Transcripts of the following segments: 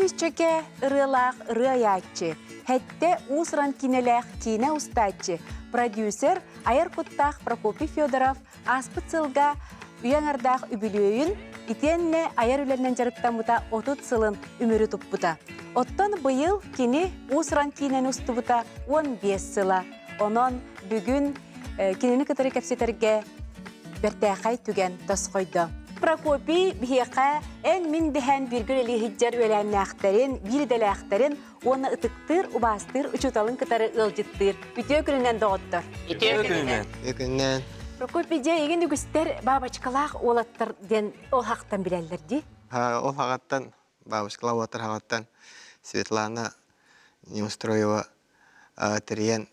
Икки сүүсчэкэ ырыалаах ырыа айааччы, Хэттэ уус-уран киинэлээх киинэ устааччы, продюсер, айар куттаах Прокопий Федоров ааспыт сылга үйэ аҥардаах үбүлүөйүн итиэннэ айар үлэнэн дьарыктаммыта 30 сылын үмүрү туппута. Оттон быйыл кини уус-уран киинэни устубута 15 сыла. Онон бүгүн кинини кытары кэпсэтэргэ бэртээхэй түгэн тосхойдо. Прокопий биһиэхэ эн-мин дэһэн бииргэ үлэлии сылдьар үөлээннээхтэрин, биир идэлээхтэрин уонна ытыктыыр, убаастыыр учууталын кытары ыалдьыттыыр. Үтүө күнүнэн, доҕоттор! Үтүө күнүнэн! Үтүө күнүнэн! Прокопий, дьэ, эйигин үгүстэр бабочкалаах уолаттар диэн ол хахтан билэллэр дии? Ол хаҕаттан, бабочкалаах уолаттар хаҕаттан Светлана Неустроева тэрийэн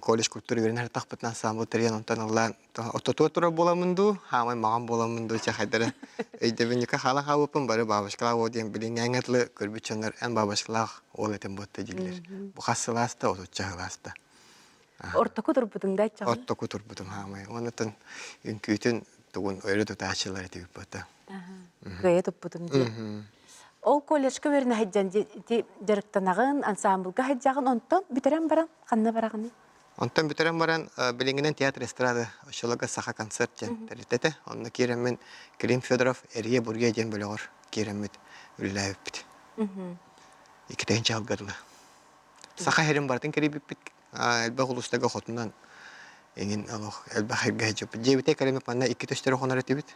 колледж культура үөрэнэр тахпытынан ансамбл тэрийэн онтон ыллаан ортотугар турар буоламмын дуу, хаамай маҕан буоламмын дуу чахайдара өйдөбүнньүккэ хаала хаалбыппын бары бабочкалаах уол диэн билиҥҥээҥҥэ дылы көрбүт дьоннор эн бабочкалаах уол этим буотта дииллэр. Бу хас сыл ааста, отучча сыл ааста. Ортоку турбутуҥ да аччаҕын? Ортоку турбутум хаамай. Оннуттан үҥкүүтүн тугун өрө тутааччылар этибит буотта. Кыайа туппутум дии. Ол колледжка үөрэнэ сылдьан ити дьарыктанаҕын, ансаамбылга сылдьаҕын, онтон бүтэрэн баран ханна бараҕыный? Онтон бүтэрэн баран билиҥҥинэн театр эстрада оччолорго саха концерт диэн тэрилтэтэ. Онно киирэммин Клим Федоров Эрия Бурге диэн бөлөҕөр киирэммит үлэлээбиппит. Иккитин чалга дылы. Саха сирин барытын кэрийбиппит. Элбэх улуустарга хотунан эҥин олох элбэх сиргэ сылдьыбыппыт. Дьиэбитэ кэлэммит манна икки төстөрү хонор этибит.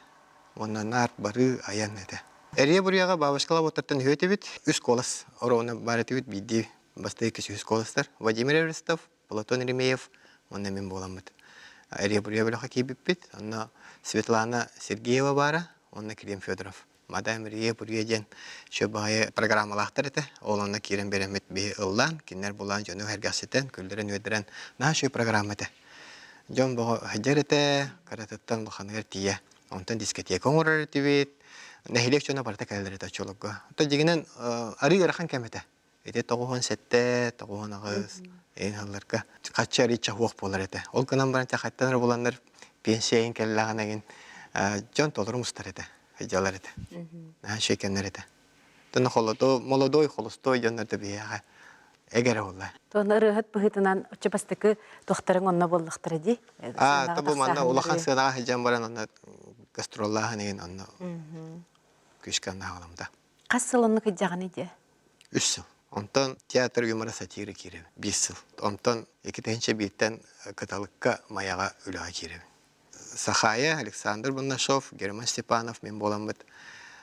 Уонна наар барыы айан этэ. Эрия Буряга бабушкалаах уоттартан үһүө этибит. Үс куолас оруона баар этибит. Биирдии бастакы иккис үһүс куоластар. Владимир Эверстов, Платон Еремеев уонна мин буоламмыт. Эрия Буря бөлөхө киирбиппит. Онно Светлана Сергеева баара уонна Клим Федоров. Мадам Рия Буря диэн чөбайы программалаахтар этэ. Ол онно киирэн биэрэммит биһи ыллаан, кинилэр булаан дьону сэргэхситэн, күллэрэн-үөрдэрэн наһаа үчүгэй программа этэ. Дьон боҕо сылдьар этэ, кыратыттан улаханыгар тиийэ. Онтон дискотека оҥорор этибит. Нэһилиэк дьоно барыта кэлэллэр этэ оччолорго. Оттон дьиҥинэн арыы ыарахан кэм этэ. Ити 97, 98 эҥин сылларга хаччы арыычча суох буолар этэ. Ол гынан баран хаттан эрэ буланнар пенсия эҥин кэллэҕинэ эҥин дьон толору мустар этэ, сылдьаллар этэ. Наһаа үчүгэй кэмнэр этэ. Оттон холодой, молодой, холостой дьоннор да биһиэхэ эгэрэ буолла. Туонна ырыаһыт быһыытынан оччо бастакы туохтарыҥ онно буоллахтара дии. Аа, то бу манна улахан сыанаҕа сылдьан баран онно гастроллааһын игин онно күүскэ аннаһаҕаламта. Хас сыл оннук ыдьаҕыный дии? Үс сыл. Онтон театр юмора сатиры киирэбин. Биир сыл. Онтон 2001-тэн Кыталыкка Майаҕа үлэҕэ киирэбин. Сахая, Александр Бурнашов, Герман Степанов мин буоламмыт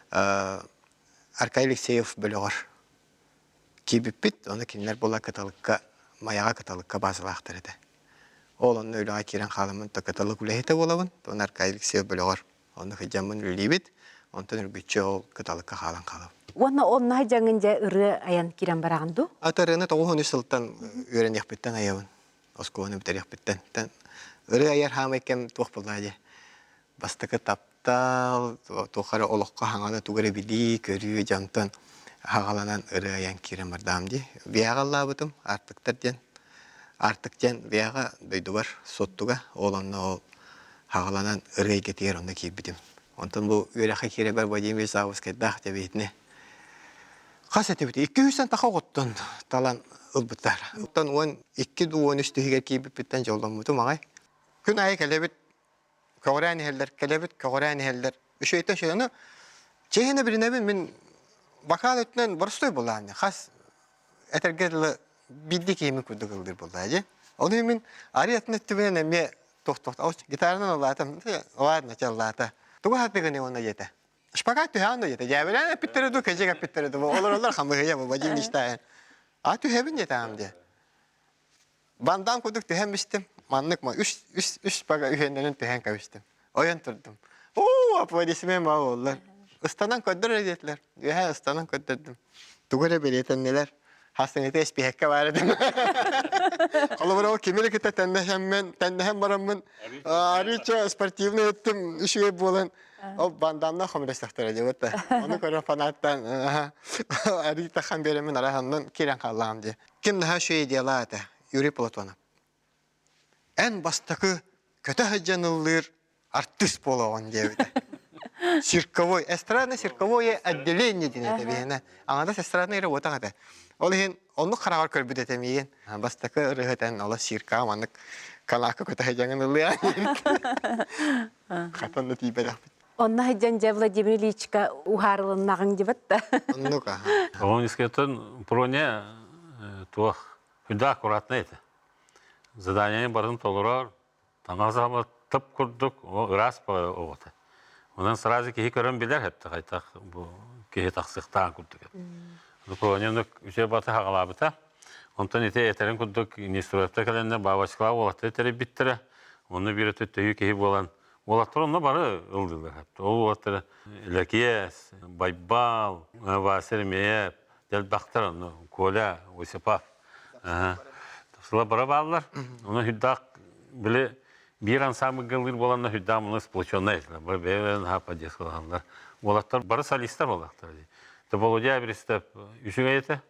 Аркадий Алексеев бөлөҕөр киирбиппит. Ону кинилэр буола Кыталыкка, Майаҕа Кыталыкка базалаахтар этэ. Ол онно үлэҕэ киирэн хааламмын, то Кыталык үлэһитэ буолабын, то Аркадий Алексеев бөлөҕөр Онно сылдьаммын үлэлиибит, онтон үргүччү ол кыталыкка хаалан хаалабын. Уонна онно сылдьаҥҥын дьэ ырыа айан киирэн бараҕын дуу? Аты ырыаны 93 сылтан үөрэниэхпиттэн айабын. Оскуоланы бүтэриэхпиттэн. Ырыа айар хаамай кэм туох буоллаа дии. Бастакы таптал, туох эрэ олоххо хаҥаны тугу эрэ билии, көрүү дьонтон хаҕаланан ырыа айан киирэн бардаам дии. Биэҕэ ыллаабытым, Аартыктар диэн. Аартык диэн биэҕэ дойдубар Суоттуга, ол онно ол хаҕаланан ырыа эйгэтигэр онно киирбитим. Онтон бу үөрэххэ киирэрбэр Владимир Саввскайдаах дьэбиһитини хас этибит 200 таха оҕоттон талан ылбыттар. Оттон 12 дуу 13 түһүгэр киирбиппиттэн дьолломмутум аҕай. Күн аайы кэлэбит, көҕүрээн иһэллэр, кэлэбит, көҕүрээн иһэллэр. Үчүгэйтэн үчүгэй. Аны чиэһинэ билинэбин мин вокал өттүнэн боростуой буоллаҕым. Хас этэргэ дылы биирдии киһимин курдук ыллыыр буоллаа дии. Ону мин арыйатын өттүбүнэн эмиэ туох-туох гитаранан ыллаатым, ладно, ыллаата. Тугу сатыгыный уонна диэтэ. Шпагат түһээн диэтэ. Дьээбэлээн эппиттэрэ дуу, кэдьик эппиттэрэ дуу. Олороллор хамыһыйа бу Вадим мечтаен. А түһэбин диэтэҕим диэ. Бандам курдук түһэн бистим. Маннык ма үс үс үс шпага үһүөннэрин түһэн кэбистим. Ойон турдум. Оо, аплодисмент баа буоллар. Ыстанан көрдөр диэтилэр. Үөһэ ыстанан көрдөрдүм. Тугу эрэ бэлиэтэннилэр. Хастыҥыта испииһэккэ баар этим. Холобура ол кими эрэ кытта тэннэһэммин, тэннэһэн бараммын, арыыча спортивный өттүм үчүгэй буолан, ол бандамна хомурэстэхтэрэ дии да. Ону көрөн фанаттан арыы тахан биэрэммин араһаннан киирэн хааллаҕым дии. Ким наһаа үчүгэй идеялаах этэ? Юрий Платонов. Эн бастакы көтө сылдьан ыллыыр артыыс буолуоҕун диэбитэ. Цирковой, эстрадно-цирковое отделение диэн этэ биһиэнэ. Аҥардас эстраднай эрэ буотах этэ. Ол иһин оннук хараҕар көрбүт этэ миигин. Бастакы ырыаһытан олох циркаҕа маннык канаакка көтө сылдьаҥын ыллыа. Хатан да тиийбэтэхпит. Онно сылдьан дьэ Владимир Ильичка уһаарылыннаҕыҥ дибэт да. Оннук аха. Оҕон искеттен Проня туох хүндэ аккуратнай этэ. Заданиены барын толорор, таҥас тып курдук ыраас оҕото. Онон сразу киһи көрөн билэр хэттэ хайтах бу киһи тахсыахтаах курдук. Проня үчүгэй баты хаҕалаабыта. Онтон ити этэрин курдук Нестеровтар кэлэннэр Бабочкалаах уолаттары тэрийбиттэрэ. Онно биир өттө төһүү киһи буолан уолаттар онно бары ылдылар. Ол уолаттары Лэкиэс, Байбал, Вася Ремеев, дэлбэхтэр онно Коля Осипов. Тапсыла бара бааллар. Онон хүддаах били биир ансамбльга ылыыр буоланна хүддаах муну сплоченный бары бэйэлэрин аһа поддержкалаһаллар. Уолаттар бары солистар буоллахтар. Володя Абристов үчүгэй этэ.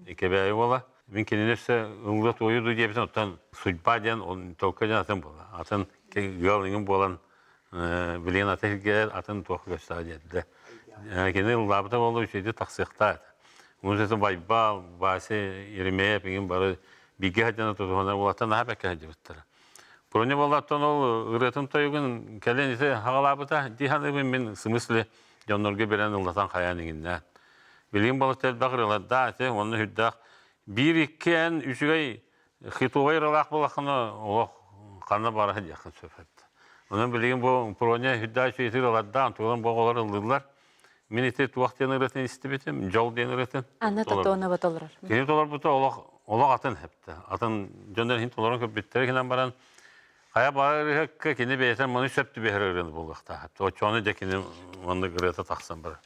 Кэбээйи уола. Мин кинини өссө ыллыа туойу дуу диэбитин оттон судьба диэн он толка диэн атын буола. Атын ыал иҥин буолан билигин аты сиргэ атын туох көстөө диэтилэр. Кини ыллаабыта буолла үчүгэйдик тахсыахтаах этэ. Музыка Байбал, Вася Еремеев иҥин бары бииргэ сылдьан тутуһанар уолаттар наһаа бэккэ сылдьыбыттара. Проня буоллаттан ол ырыатын тойугун кэлин ити хаҕалаабыта дии саныыбын мин смысле дьоннорго берэн ыллатан хайаан иҥиннээн. Билигин балыкта элбэх ырыалардаах ити уонна сүрдээх биир иккиэн үчүгэй хитовай ырыалаах буоллаххына олох ханна баара диэххин сөп эбит. Онон билигин бу Проня сүрдээх үчүгэй ырыалардаах туолан бу оҕолор ыллыыллар. Мин ити туох диэн ырыатын истибитим, дьол диэн ырыатын. Анна Тотонова толорор. Кини толорбута олох олох атын хэптэ. Атын дьоннор иһин толорон көрбүттэрэ гынан баран хайа баҕар кини бэйэтэ маны сөп түбэһэр ырыаны булуохтаах. Оччону дьэ кини маннык ырыата тахсан барар.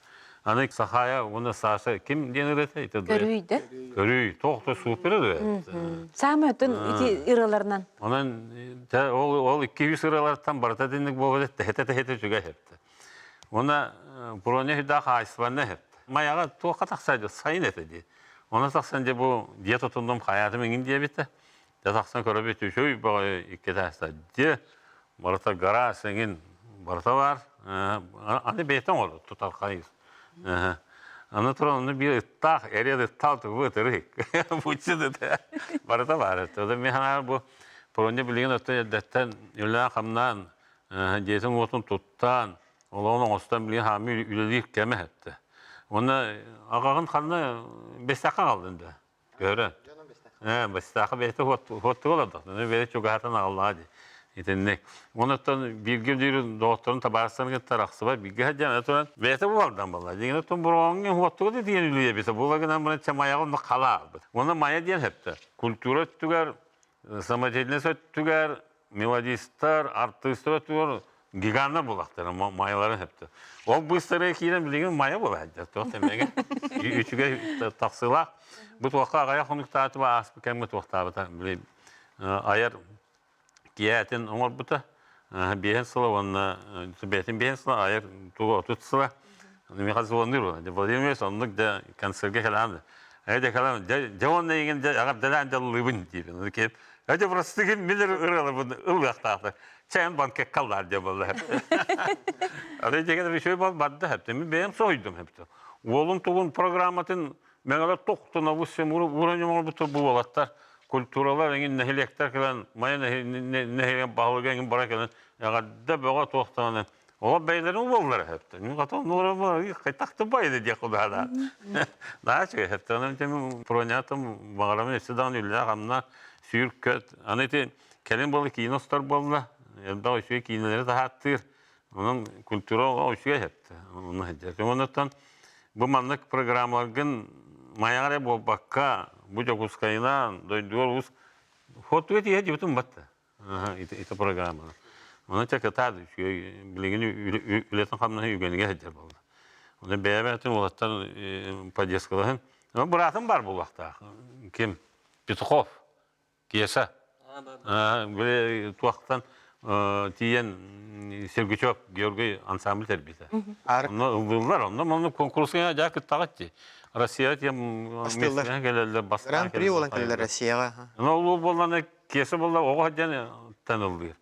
Аны Сахая уонна Саша ким диэн ырыата? Көрүй да. Көрүй. Тоох да супер ырыа. Саамай өтөн ити ырыаларынан. Онон ол ол 200 ырыалартан барыта динник буолбут тэһэтэ-тэһэтэ үчүгэй хэпти. Уонна Проня хүдаа хаайсыбанна эһэт. Майаҕа туохха тахсаа сайын этэ дии. Онно тахсан дьэ бу дьиэ тутуннум хайаатым иҥин диэбитэ. Дьэ тахсан көрөбүт үчүгэй бөҕө икки этээстээх дьиэ барыта гараас эҥин барыта баар. Аны бэйэтэ оҥорор тутар хайыс. Аны туран онно биир ыттаах, эриэл ыттаах тугу ытырык. Буччу да барыта баар. Оттон мин санаабар бу Проня билигин оттон эрдэттэн үлэлээн-хамнаан дьиэтин-уотун туттаан, олоҕун оҥостон билигин хаамыы үлэлиир кэмэ эттэ. Уонна аҕаҕын ханна Бэстэххэ аҕаллын да? Көрөн. Бэстэххэ бэйэтэ хуоттуга олордох. Бэйэ чугаһатан аҕаллаҕа дии. Итинник. Онуттан бииргэ үлэлиир доҕотторун табаарыстарын кытта арахсыбат бииргэ сылдьан туран бэйэтэ буолардан буолла. Дьиҥинэ оттон бороҕоҥҥо хуоттуга да тиийэн үлэлиир эбитэ. Буола гынан баран чамайаҕа онно халаабыт. Уонна Майа диэн сөптө. Культура өттүгэр, самодеятельность өттүгэр мелодистар, артыыстар өттүгэр гиганнар буолахтара майаларын сөптө. Ол быыстарыга киирэн билигин майа буола сылдьар. Туох тэмэгэ үчүгэй тахсыылаах. Бу туохха аҕыйах хонуктаатыба ааспыт кэмҥэ туохтаабыта били айар киэһэтин оҥорбута. Биэһин сыла уонна бэйэтин биэһин сыла айар тугу 30 сыла. Миэхэ звонныыр Владимир Ильич оннук да концерга кэлээн Эдэ кэлэн дьэ уонна игин дьэ эҕэрдэлээн дьаллыыбын диибин. Киһим Эдэ просто ким билэр ырыаларбын ыллыахтаахтар. Чээн банкекка ыллаар диэн буолла. Аны дьиҥэр үчүгэй буол барда хэптэ. Мин бэйэм соһуйдум хэптэ. Уолун тугун программатын мэҥэлэр тохтуна бу ууран оҥорбуттар бу уолаттар культуралар эҥин нэһилиэктэр кэлэн мая нэһилиэк баһылыга эҥин бара кэлэн эҕэрдэ бөҕө туохтаҕына Олор бэйэлэрин уоллара хэптэ. Мин хата оннулара хайтахты байда диэх кудаада. Даа чүгэ хэптэ. Онон тем пронятым баҕарамын өссө даҕаны үллээх амна сүүр көт. Аны ити кэлин буола киинэ устар буолла. Элбэх үчүгэй киинэлэри таһааттыыр. Онон культура үчүгэй хэптэ. Онно сылдьар. Оннуттан бу маннык программаларгын майаҕа эрэ буолбакка, бу Дьокуускайынан, дойдугар уус хотуга тиийэ дьыбытым батта. Ити программаны. Онон чэ кытаат үчүгэй билигин үлэтин хамнаһы үгэнигэ сылдьар буолла. Онон бэйэ-бэйэтин уолаттар поддержкалаһын. Быраатым бар буолуохтаах. Ким? Петухов. Кеса. Били туохтан тиийэн Сергучев Георгий ансамбль тэрбитэ. Онно ыллыыллар, онно маннык конкурска дьаа кыттаҕыт дии. Россия тиэм миэстэлэһэн кэлэллэр, бастаан Гран-при буолан кэлэллэр Россияҕа. Ол буоллана Киэсэ буолла оҕо диэн тан ыллыыр.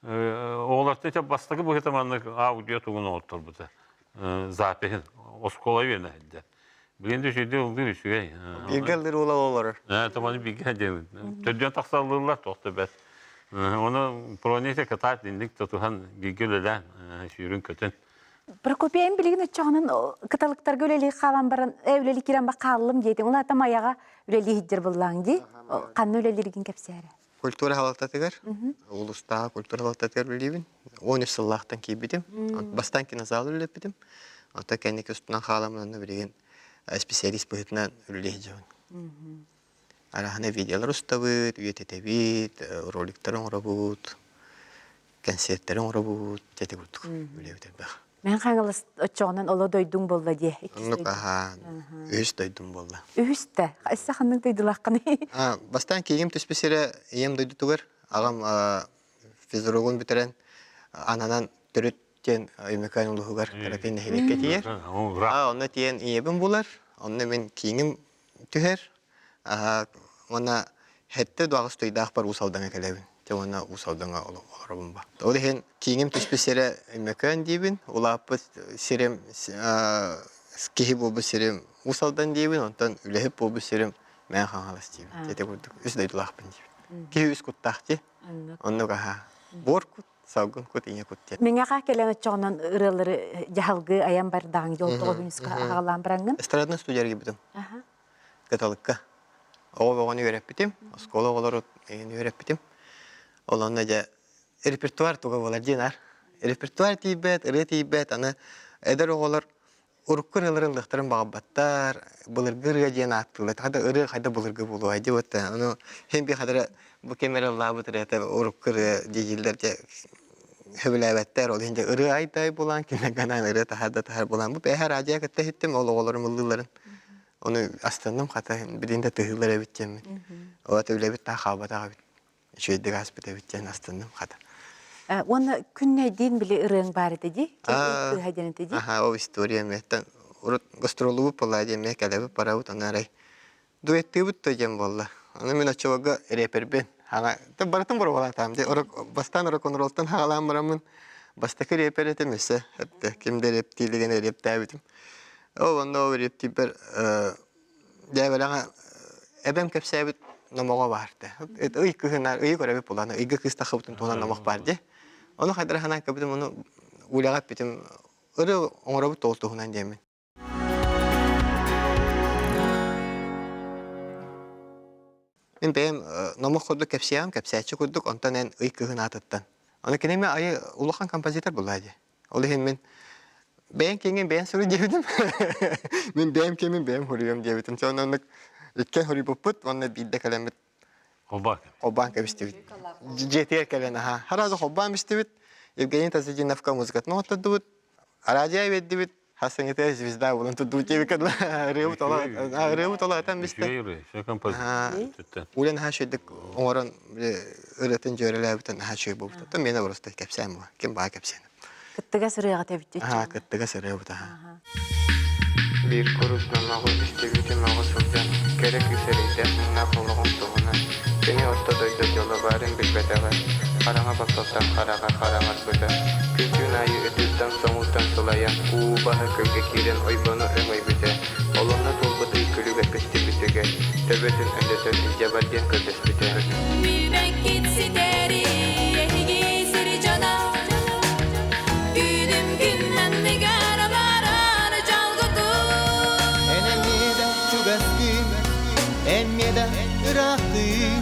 Оҕолортон бастакы быһыта маннык аудио тугун оҥотторбута. Запиһын оскуола үөнэ сылдьар. Билигин да үчүгэй ыллыыр үчүгэй. Бииргэ ыллыыр уола олорор. Томаны бииргэ диэн. Төрдүөн тахсаллыыллар туох да бэрт. Оны Проня кытаат инник тутуһан бииргэ үлэлээн сүүрүн көтөн. Прокопий эн билигин оччоҕунан кыталыктарга үлэлии хаалан баран үлэлии киирэн ба хааллым диэтиҥ. Ол аата Майаҕа үлэлии сылдьар буоллаҕыҥ дии. Ханна үлэлииргин кэпсээрэ. Культура салалтатыгар, улуустааҕы культура салалтатыгар үлэлиибин. 13 сыллаахтан киирбитим. Бастаан кинозал үлэлэппитим. Онтон кэнники устунан хааламмын онно билигин специалист быһыытынан үлэлии сылдьабын. Араһына видеолар устабыт, үйэтитэбит, роликтары оҥоробут, кэнсиэртэри оҥоробут, дьэ курдук үлэбит элбэх. Мен Хаҥалас оччоҕунан оло дойдуҥ буолла диэ. Оннук аһаа, үһүс дойдум буолла. Үһүс да? Өссө ханнык дойдулааххыный? Бастаан киигим түспүт сирэ ийэм дойдутугар, аҕам физругун бүтэрэн ананан төрүт диэн Өймөкөөн улууһугар кыракый нэһилиэккэ тиийэр. Онно тиийэн ийэбин булар, онно мин кииҥим түһэр. Уонна сэттэ дуоҕус туйдаахпар Уус Алдаҥа кэлэбин. Дьэ уонна Уус Алдаҥа олоробун ба. Ол иһин кииҥим түспүт сирэ Өймөкөөн диибин, улааппыт сирим киһи буолбут сирим Уус Алдан диибин, онтон үлэһит буолбут сирим Мэҥэ Хаҥалас диибин. Ити курдук үс дойдулаахпын диибин. Киһи үс куттаах дии. Оннук аһаа. Буор кут, салгын кут, ийэ кут диэн. Мэҥэҕэ кэлэн оччоҕунан ырыалары дьаһалгы айан бардаҕыҥ дьол тоҕо күнүскэ аҕалаан бараҥҥын? Эстрадный студия киирбитим. Кыталыкка. Оҕо оҕону үөрэппитим, оскуола оҕолору үөрэппитим. Ол онно дьэ репертуар туга буолар диэн аар. Репертуар тиийбэт, ырыа тиийбэт, аны эдэр оҕолор урукку ырыалары ыллыахтарын баҕарбаттар, былыргы ырыа диэн ааттыыллар. Хата ырыа хайда былыргы буолуой дии вот ону син би хадара бу ким эрэ ыллаабыт ырыата урукку ырыа дииллэр дьэ сөбүлээбэттэр. Ол иһин дьэ ырыа айдай булан, кинилэргэ анаан ырыа таһар да таһар булан. Бу бэйэ радио кытта иһиттим, ол оҕолорум ыллыылларын. Ону астынным хата билигин да тыһыылар эбит диэммин. Ол ата үлэбит таах хаалбатах эбит. Үчүгэйдик ааспыт эбит диэн астынным хата. Уонна күннэйдиин били ырыаҥ баар этэ дии? Кыыһа диэн этэ дии? Аха, ол история эмиэттэн урут гастролубут буолла диэн эмиэ кэлэбит барабыт аны арай дуэттыыбыт да диэн буолла. Аны мин оччолорго репербин. Хаҥа барытын боруобалаатаам дии. Бастаан рок-н-роллтан хаҕалаан бараммын бастакы репер этим өссө ким да рептиилигин рептээбитим. Ол онно ол рептииппэр дьээбэлэҕэ эбэм кэпсээбит номоҕо баар да. Ый кыһынаар ыйы көрөбүт булан ыйга кыыс таххыбытын туһунан номох баар дии. Ону хайдара санаан көрбүтүм, ону үлэҕэ эппитим ырыа оҥоробут ол туһунан диэммин. Мин бэйэм номох курдук кэпсиэҕим, кэпсээччи курдук, онтон эн ый кыһын аатыттан. Аны кинини айы улахан композитор буолла дии. Ол иһин мин бэйэҥ киэҥин бэйэҥ суруй диэбитим. Мин бэйэм киэҥин бэйэм суруйуом диэбитим. Дьэ оннук иккиэн суруйбуппут уонна биирдэ кэлэммит Холбоон. Холбоон кэбистибит. Дьиэтигэр кэлэн аһаа. Сразу холбоон бистибит. Евгений Тазидиновка музыкатын оҥоттордубут. Араадьыйа биэрдибит. Хасыҥыта звезда буолан турдубут диэбиккэ дылы ырыабыт ола ырыабыт ола атан бистэ. Үчүгэй композиция. Улен наһаа үчүгэйдик оҥорон ырыатын дьүөрэлээбитин наһаа үчүгэй буолбут. Оттон миэнэ просто кэпсээн була. Ким баа кэпсээн. Кыттыгас ырыаҕа тэбиттит. Аа, кыттыгас ырыабыт аха. Биир курус номоҕу истибитим оҕо сылдьан, кэрэ кыыс эрэйдээх муҥнаах олоҕун туһунан кини орто дойду дьоло баарын билбэтэҕэ, хараҥа батталтан хараҕа хараҥарбыта. Күн-түүн аайы ытыыртан-соҥууртан сылайан, уу баһа күлгэ киирэн ойбону өҥөйбүтэ, олонно туолбут ый күлүгэ көстүбүтүгэр, төбөтүн өндөтөн илдьэ бар диэн көрдөспүтэ. Билбэккит ситэри эһиги сири дьоно Күнүм күн анныгар барар дьолгутун Эн эмиэ да чугастыын, эмиэ да ыраахтыын.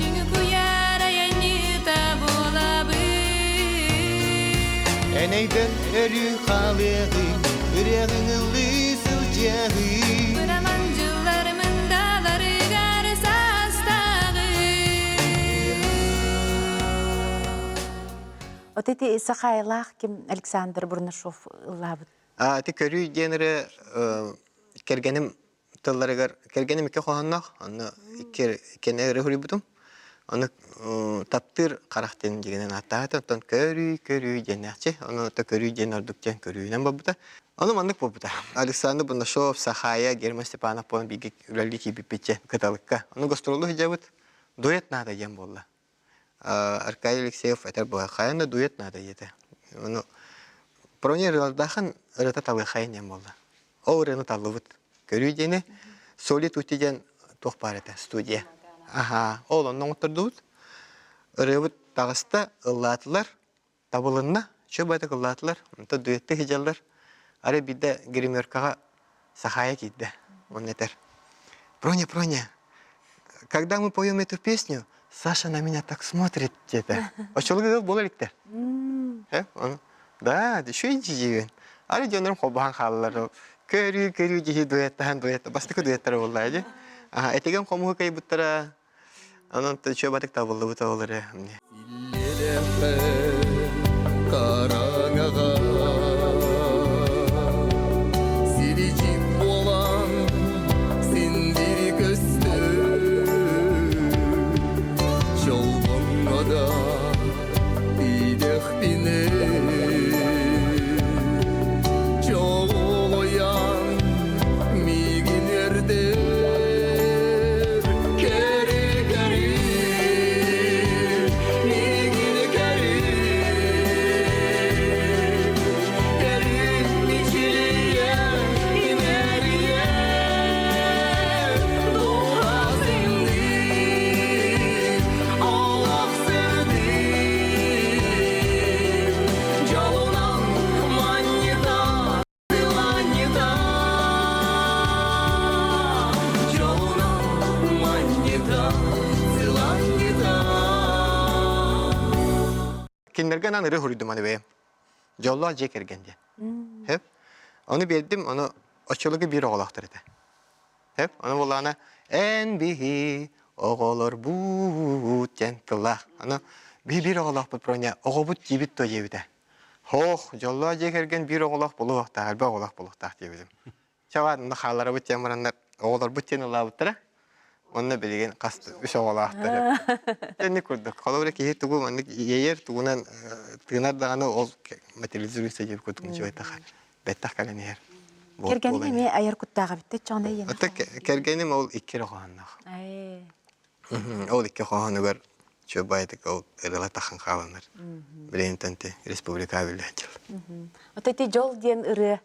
Түҥү куйаар айанньыта буолабын Эн өйгөр өрүү хаалыаҕыҥ, ырыаҕыҥ ыллыы сылдьыаҕыҥ. Быраман дьыллар мындаларыгар саастааҕы Вот эти Сахайлаах ким Александр Бурнашов ыллаабыт. А ити көрүү диэн эрэ кэргэним тылларыгар кэргэним икки хоһоонноох, онно икки иккиэннэ ырыа суруйбутум. Ону таптыыр харах диэн дьигинэн ааттаата, оттон көрүү, көрүү диэннээхчи. Ону то көрүү диэн ордук диэн көрүүнэн буолбута. Ону маннык буолбута. Александр Бурнашов, Сахая, Герман Степанов буолан бииргэ үлэлии киирбиппит Кыталыкка. Ону гастролу сылдьабыт. Дуэт наада диэн буолла. Аркадий Алексеев этэр буолла, хайаан да дуэт наада диэтэ. Ону Проня ырыалардаахын ырыата талыахайын диэн буолла. Ол ырыаны таллыбыт. Көрүү диэни Соли Тути диэн туох баар этэ студия. Аха, ол онно оҥоттордубут. Ырыабыт таҕыста, ыллаатылар, табылынна, чөбөтүк ыллаатылар, онтон дуэттыы сылдьаллар. Арай биирдэ гримеркаҕа Сахая киирдэ. Он этэр: «Проня, Проня, когда мы поем эту песню, Саша на меня так смотрит», диэтэ. Оччолорго ыал буола иликтэр. Да, еще иди диибин. Ары дьоннорум холбоһон хааллар. Көрүү, көрүү дии дуэттаһан дуэт, бастакы дуэттара буолла дии. Аха, этигэн хомуһу кыйбыттара. Онон чөбатык табыллыбыта ол эрэ. Хараҥаҕа сиричик буолан синдири көстөр чолбоҥҥо да тиийдэхпинэ чоҕулуйан миигин эрдэр кэрэ-кэрэ миигин кэрэ кэрэ мичилийэ имэрийэ дууһа симдик олох сырдык дьолунан манньыта сыланньыта дьолунан манньыта сыланньыта. Кинилэргэ анаан ырыа суруйдум аны бэйэм. Дьоллоох дьиэ кэргэн диэн. Сөп. Ону биэрдим, ону оччолорго биир оҕолоохтор этэ. Сөп. Ону буоллаҕына эн биһи оҕолорбут диэн тыллаах. Аны биһи биир оҕолоохпут Проня, оҕобут диибит дуо диэбитэ. Хоох, дьоллоох дьиэ кэргэн биир оҕолоох буолуохтаах, элбэх оҕолоох буолуохтаах диэбитим. Чаваат, онно хаалларабыт диэн бараннар, оҕолорбут диэн ылаабыттара. Онно билигин хас үс оҕолоохтор. Тэнник курдук. Холобура киһи тугу маннык иэйэр, тугунан тыынар даҕаны ол материализируется диэбит курдук ничего бэттэх кэлэн иһэр. Кэргэниҥ эмиэ айар куттаах эбит чоҕуна ийэн. Ата кэргэним ол икки эрэ хоһоонноох. Ол икки хоһоонугар чөбайтык ол ырыла тахан хааланар. Билигин ти республика биллээчил. Ото ити дьол диэн ырыа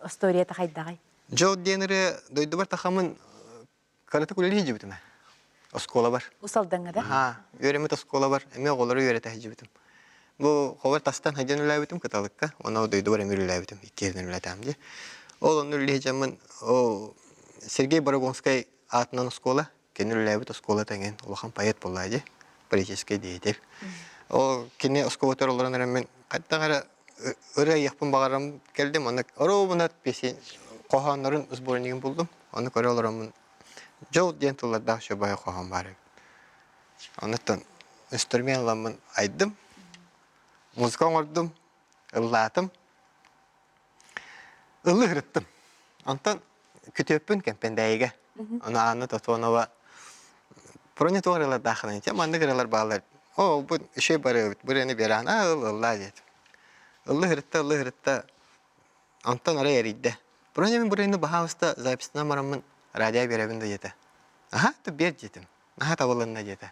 историята хайдаҕай? Дьол диэн ырыа дойдубар тахамын кыратык үлэлии сылдьыбытым ээ. Оскуолабар. Усалдаҥҥа да? Аһаа, үөрэммит оскуолабар эмиэ оҕолору үөрэтэ сылдьыбытым. Бу хобар тастан сылдьан үлэлээбитим Кыталыкка, уонна дойдубар эмиэ үлэлээбитим, иккиһинэн үлэлээтэҕим дии. Ол онно үлэлии сылдьаммын Сергей Борогонскай аатынан оскуола, кини үлэлээбит оскуола тэҥин улахан поэт буоллаа дии, политическай деятель. Ол кини оскуолатыгар олорон эрэммин хайдах эрэ ырыа айыахпын баҕарам кэлдим, онно оруобуна песен хоһооннорун сборнигын булдум. Ону көрө олороммун дьол диэн тыллардаах чобойо хоһоон баар эбит. Онуттан инструмент ыламмын айдым, музыка оҥордум, ыллаатым, ыллыы сырыттым. Онтон күтүөппүн Кэмпэндээйигэ. Ону Анна Тотонова Проня туох ырыалардааххыный? Дьэ маннык ырыалар бааллар. Оо, бу үчүгэй барыабыт, бу ырыаны биэрэҕин, аа ыл ыллаа диэтим. Ыллыы сырытта, ыллыы сырытта, онтон арай эрийдэ. Проня мин бу ырыаны баһаалыста записьтанан бараммын радио биэрэбин да диэтэ. Аха, то биэр диэтим. Наһаа табылынна диэтэ.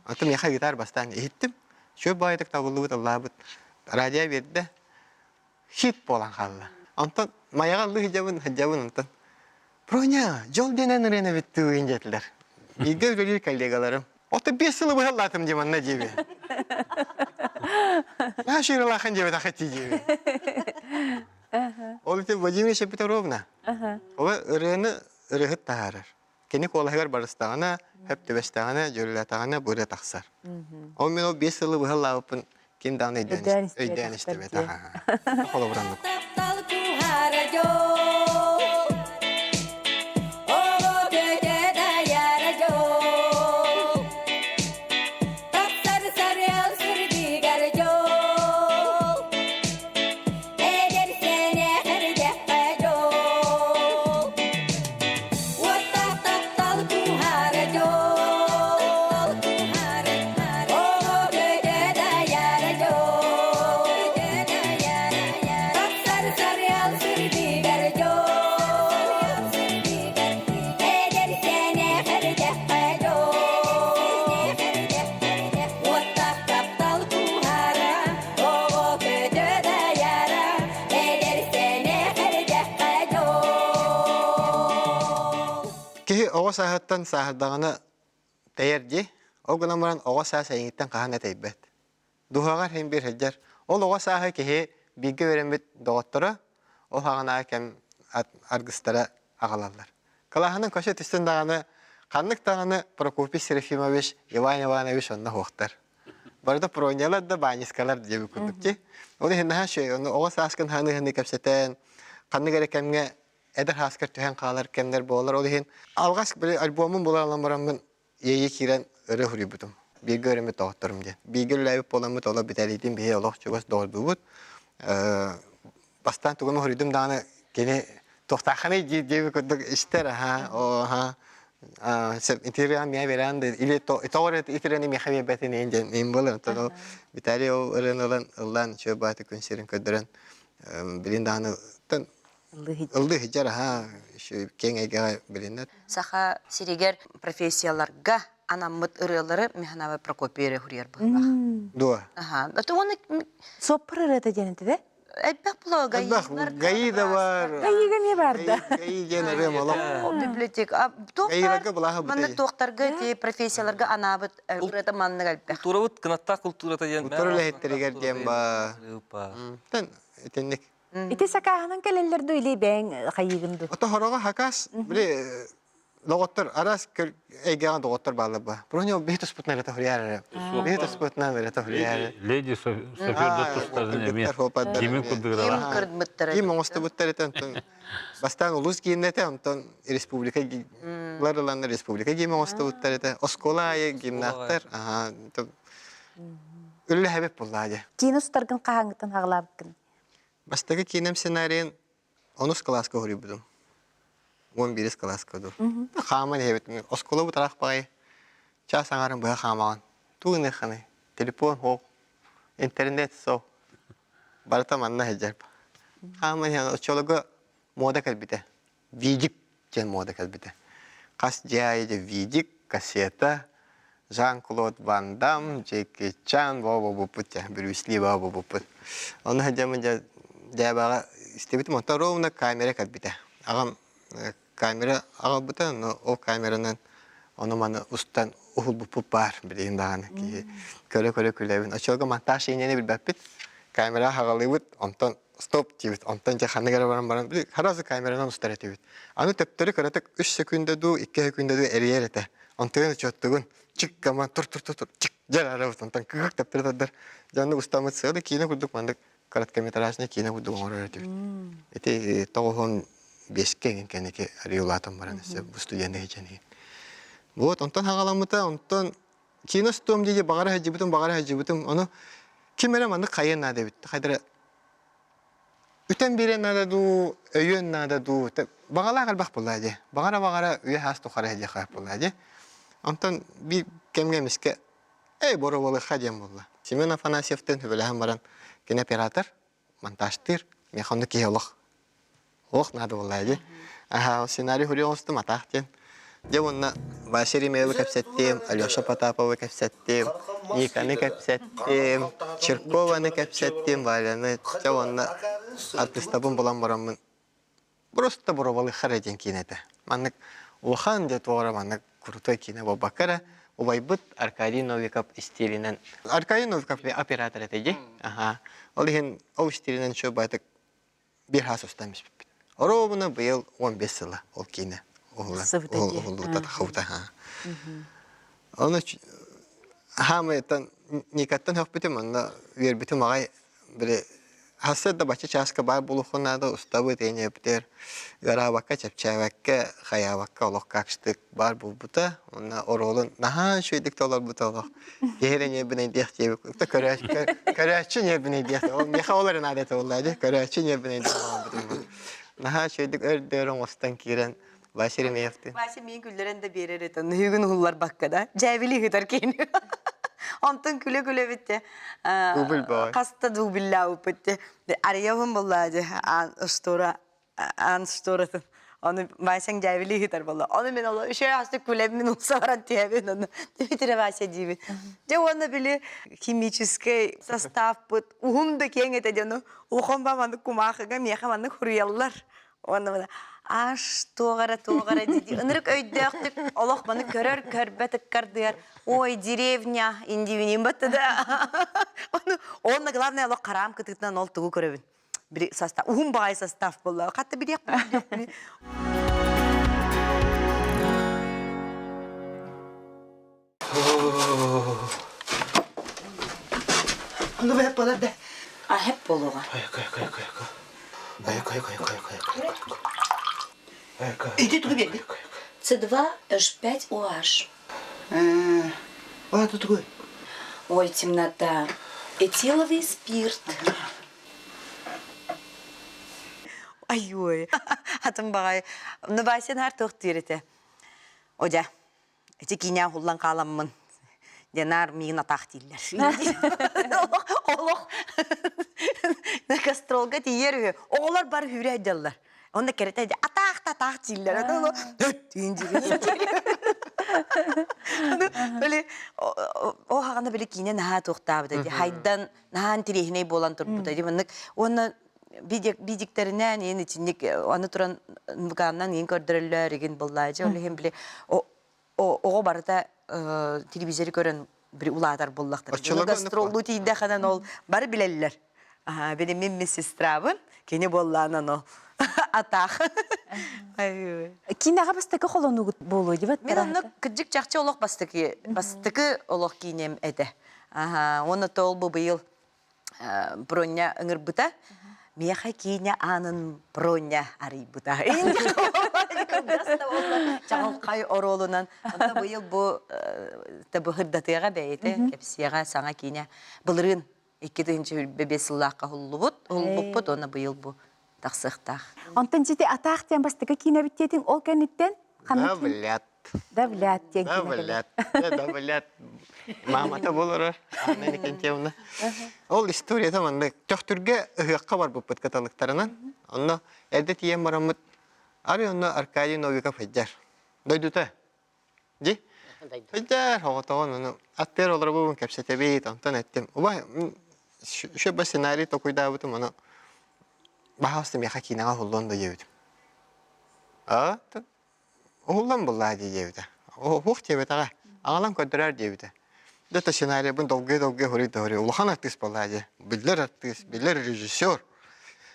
Онтон миэхэ гитар бастаан иһиттим. Үчүгэй баҕайытык табыллыбыт, ыллаабыт. Радио биэрдэ. Хит буолан хаалла. Онтон Майаҕа ыллыы сылдьабын, сылдьабын онтон Проня, дьол диэн ырыаны бүттүүгүн диэтилэр. Бииргэ үлэлиир коллегаларым. Ото 5 сылы быһа ыллаатым дии манна диэби. Наша ырылахан диэбэтэххэ тии диэби. Ол ити Владимир Петровна. Ол ырыаны ырыһыт таһаарар. Кини куолаһыгар барыстаҕына, хөп түбэстэҕинэ, дьүрүлээтэҕинэ бу ырыа тахсар. Ол мин ол 5 сылы быһа ыллаабыппын ким даҕаны өйдөөн истибэтэх. Холобураннык. Таптал куһара дьол, оҕо көтө дайара дьол, тахсар сарыал сырдыгар дьол, эдэр сэнэх эрдэххэ дьол. Уоттаах таптал куһара дьол, оҕо көтө дайара дьол, тахсар сарыал сырдыгар. оҕо сааһыттан сааһырдаҕына тэйэр дии. Ол гынан баран оҕо саас эйигиттэн хаһан да тэйбэт. Дууһаҕар иһин биир сылдьар. Ол оҕо сааһы киһи бииргэ үөрэммит доҕотторо ол хаҕынааҕы кэм аргыстара аҕалаллар. Кылааһынан көсө түстүн даҕаны ханнык даҕаны Прокопий Серафимович, Иван Иванович онно суохтар. Барыта пронялар да баанньыскалар диэбит курдук дии. Ол иһин наһаа үчүгэй. Ону оҕо сааскын ханыыһыны кэпсэтэн, ханнык эрэ кэмҥэ эдэр сааскар түһэн хаалар кэмнэр буолар. Ол иһин алҕас били альбомун булан ылан бараммын иэйии киирэн өрө суруйбутум. Бииргэ үөрэммит доҕотторум диэн. Бииргэ үлэлээбит буоламмыт олох бүтэлиитин биһи олох чугас доҕордуубут. Бастаан тугу эмэ суруйдум даҕаны кини туохтааххыный дии диэбит курдук истэр аха оо итириан миэ беран или тоҕор итириани миэхэ биэрбэтин иин диэн иин буолар онтон ол Виталий ол ырыаны ылан ыллаан үчүгэй бааты күн сирин көрдөрөн билин даҕаны ыллыы сылдьар аха киэҥ эйгэҕэ билиннэ Саха сиригэр профессияларга анаммыт ырыалары Миханава Прокопий эрэ суруйар быһыылаах. Дуо? Аха. Уонна Соппор ырыата диэн этэ Элбэх була Элбэх ГАИ да бар. ГАИга эмиэ бар да. ГАИ диэн ырыам олох. Библиотека. ГАИларга былааһы Маннык туохтарга ти профессияларга анаабыт ырыата маннык элбэх. Культурабыт кынаттаах культурата диэн. Культура үлэһиттэригэр диэн ба. Тэн итинник. Ити сакааһынан кэлэллэр ду или бэйэҥ хайыыгын ду? Ото хороҕо хакас били доҕоттор араас эйгэҕэ доҕоттор бааллар ба. Броня биһи туспутунан эрэ тоһуйар эрэ. Биһи туспутунан эрэ тоһуйар эрэ. Леди София тустарын эмиэ кимин курдугурала. Ким оҥостубуттар этэ онтон бастаан улус гимнэтэ онтон республика лар ыланнар республика гимн оҥостубуттар этэ оскуола аайы гимнаттар үллэһэбит буллаа дьэ. Киин устаргын хаһааҥҥыттан хаҕалаабыккын? Бастакы киинэм сценарийын онус кылааска уһуруйбутум. 11 кылааска дуу. Хааман иһэбит. Оскуола бутараах баҕайы. Чаас аҥарын быһа хаамаҕын. Туу гыныаххыный? Телефон суох, интернет суох. Барыта манна сылдьар. Хааман иһэн оччолорго муода кэлбитэ. Видик диэн муода кэлбитэ. Хас дьиэ аайы дьэ видик, кассета, Жан-Клод Ван Дамм, Джеки Чан боо-боппут дьэ, Брюс Ли боо-боппут. Ону сылдьаммын дьэ дьээбэҕэ истибитим, онтон ровно камера кэлбитэ. Аҕам камера аҕалбыта, но ол камеранан ону-маны устан уһулбуппут баар билигин даҕаны киһи көрө-көрө күлэбин. Оччолорго монтаж иҥнэни билбэппит. Камера хаҕалыыбыт, онтон стоп диибит. Онтон дьэ ханнык эрэ баран баран сразу камеранан устар этибит. Аны төптөрү кыратык үс секунда дуу, икки секунда дуу эрийэр этэ. Онтугун учуоттугун чик гаман тур тур тур тур чик дьэр арабыт онтон кыгык төптөрү тардар. Дьэ устаммыт сыалы киинэ курдук маннык короткометражный киинэ курдук оҥорор этибит. Ити тоҕуһун биэскэ эҥин кэнники арыйылаатан баран өссө бу студент иһичэн Вот онтон хаҕаламмыта, онтон киинэ устуом дии баҕара сылдьыбытым, баҕара сылдьыбытым. Ону ким эрэ маннык хайыан наада эбит. Хайдара үтэн биэриэн наада дуу, өйүөн наада дуу. Баҕалаах элбэх буоллаа дии. Баҕара-баҕара үйэ саас тухары сылдьыахха буоллаа дии. Онтон биир кэмҥэ эмискэ эй боруобалыахха диэн буолла. Семен Афанасьевтыын сөбүлэһэн баран кини оператор, монтажтыыр. Миэхэ оннук киһи олох олох наада буолла дии. Аха, сценарий хуруйа оҥостум атаах диэн. Дьэ уонна Вася Ремеевы кэпсэттим, Алеша Потаповы кэпсэттим, Никаны кэпсэттим, Чиркованы кэпсэттим, Валяны. Дьэ уонна артыыстабын булан бараммын просто боруобалыахха эрэ диэн киинэ этэ. Маннык улахан дьэ туох эрэ маннык крутой киинэ буолбакка эрэ убайбыт Аркадий Новиков истиилинэн Аркадий Новиков оператор этэ дии. Аха. Ол иһин ол истиилинэн еще байтык биир хаас устан испиппит. Оруобуна быйыл 15 сыла ол киинэ уһуллан уһуллубута тахыбыта. Ону хаамыйтан Никаттан хөхпүтүм онно үөрбүтүм аҕай били Хасса да бачча чааска баар буолуоххун наада, устабыт, эниэбитигэр ыараабакка, чэпчээбэккэ, хайаабакка олох качтык баар буолбута. Уонна оруолун наһаа үчүгэйдик толорбута олох. Киһи эрэ ньиэрбинэйдиэх диэбит. Көрөөччү ньиэрбинэйдиэх. Ол миэхэ ол эрэ наада этэ буоллаа дии. Көрөөччү ньиэрбинэйдиэх буолбутум. Наһаа үчүгэйдик өр-дөр оҥостон киирэн Вася Еремеевтин. Вася миин күллэрэн да биэрэр этэ, ныһыгын уһулларбакка да. Дьээбили ыһытар киһини. Онтон күлэ-күлэ битте. Дубль бой. Хаста дубльлаабыппыт те. Арыйабын буллаа дьэ аан устура аан устуратын. Ону Васяң дьээбили ыһытар буолла. Ону мен оло үшөө астык күлэбин умса баран түһэбин ону. Дмитрий Вася диибин. Дьэ уонна били химическэй составпыт уһун да киэҥ этэ дьону улахан ба маннык кумаахыга миэхэ маннык хуруйаллар. Уонна аш туох эрэ туох эрэ дии ынырык өйдөөхтүк олох маны көрөр көрбөт ыккардыгар ой деревня индивиним батта да ону уонна главное олох хараам кытыытынан ол тугу көрөбүн били состав уһун баҕайы состав буолла хатта билиэхпин Ну бэп болар да. А хеп болуға. Иди тугу берди. С2H5OH. А, тут тугу. Ой, темнота. Этиловый спирт. Ай-ой. Атын баҕайы. Ну, Вася наар туох диир этэ. Одя, Ити киинэ уһуллан хааламмын Динар миигин атаах дииллэр. Олох гастролга тиийэр үһү. Оҕолор бары үүрэ сылдьаллар. Онно кэрэтэ атаах да атаах дииллэр. Били о хаҕана били киинэ наһаа туохтаабыта дии. Хайдан наһаа интириэһинэй буолан турбута дии. Маннык уонна бидиктэринээн иин итинник аны туран нвганнан иин көрдөрөллөр игин буллаажы ол иһин били оҕо барыта телевизоры көрөн били улаатар буллахтар гастроллуу тиийдэхинэн ол бары билэллэр били мин медсестрабын кини буоллаанан ол атаах Киинэҕэ бастакы холонуугут буолуо дибат Мин онно кырдьык чахчы олох бастакы бастакы олох киинэм этэ. Аха, уонна то ол бу быйыл Броня ыҥырбыта. Миэхэ киинэ аанын Броня арыйбыта. Чаҕылхай оруолунан. Онто быйыл бу табыһырдатыаҕа бэйэтэ кэпсиэҕэ саҥа киинэ. Былырыын 2005 сыллаахха уһуллубут, уһулбуппут уонна быйыл бу тахсыахтаах. Онтон дьити атаах диэн бастакы киинэбит диэтиҥ ол кэнниттэн ханнык Давлят. Давлят диэн киинэ Давлят. Давлят. Маамата болорор Анна Никентьевна. Ол историята маннык. Төхтүргэ ыһыахха барбыппыт кыталыктарынан. Онно эрдэ тиийэн бараммыт ары онно Аркадий Новиков сылдьар. Дойдута. Ди? Сылдьар, оҕотоҕун ону аттыар олоробун кэпсэтэбит, онтон эттим. Убай, шөбө сценарий токуйдаабытым, ону баһаалыста миэхэ киинэҕэ уһуллуон да диэбитим. А, Уһуллан буллаа дии диэбитэ. Уһуох диэбэтэҕэ. Аҕалан көрдөрөр диэбитэ. Дьэ то сценарийбын долгуйа-долгуйа хоруй-хоруй. Улахан артыыс буоллаа дии. Биллэр артыыс, биллэр режиссер.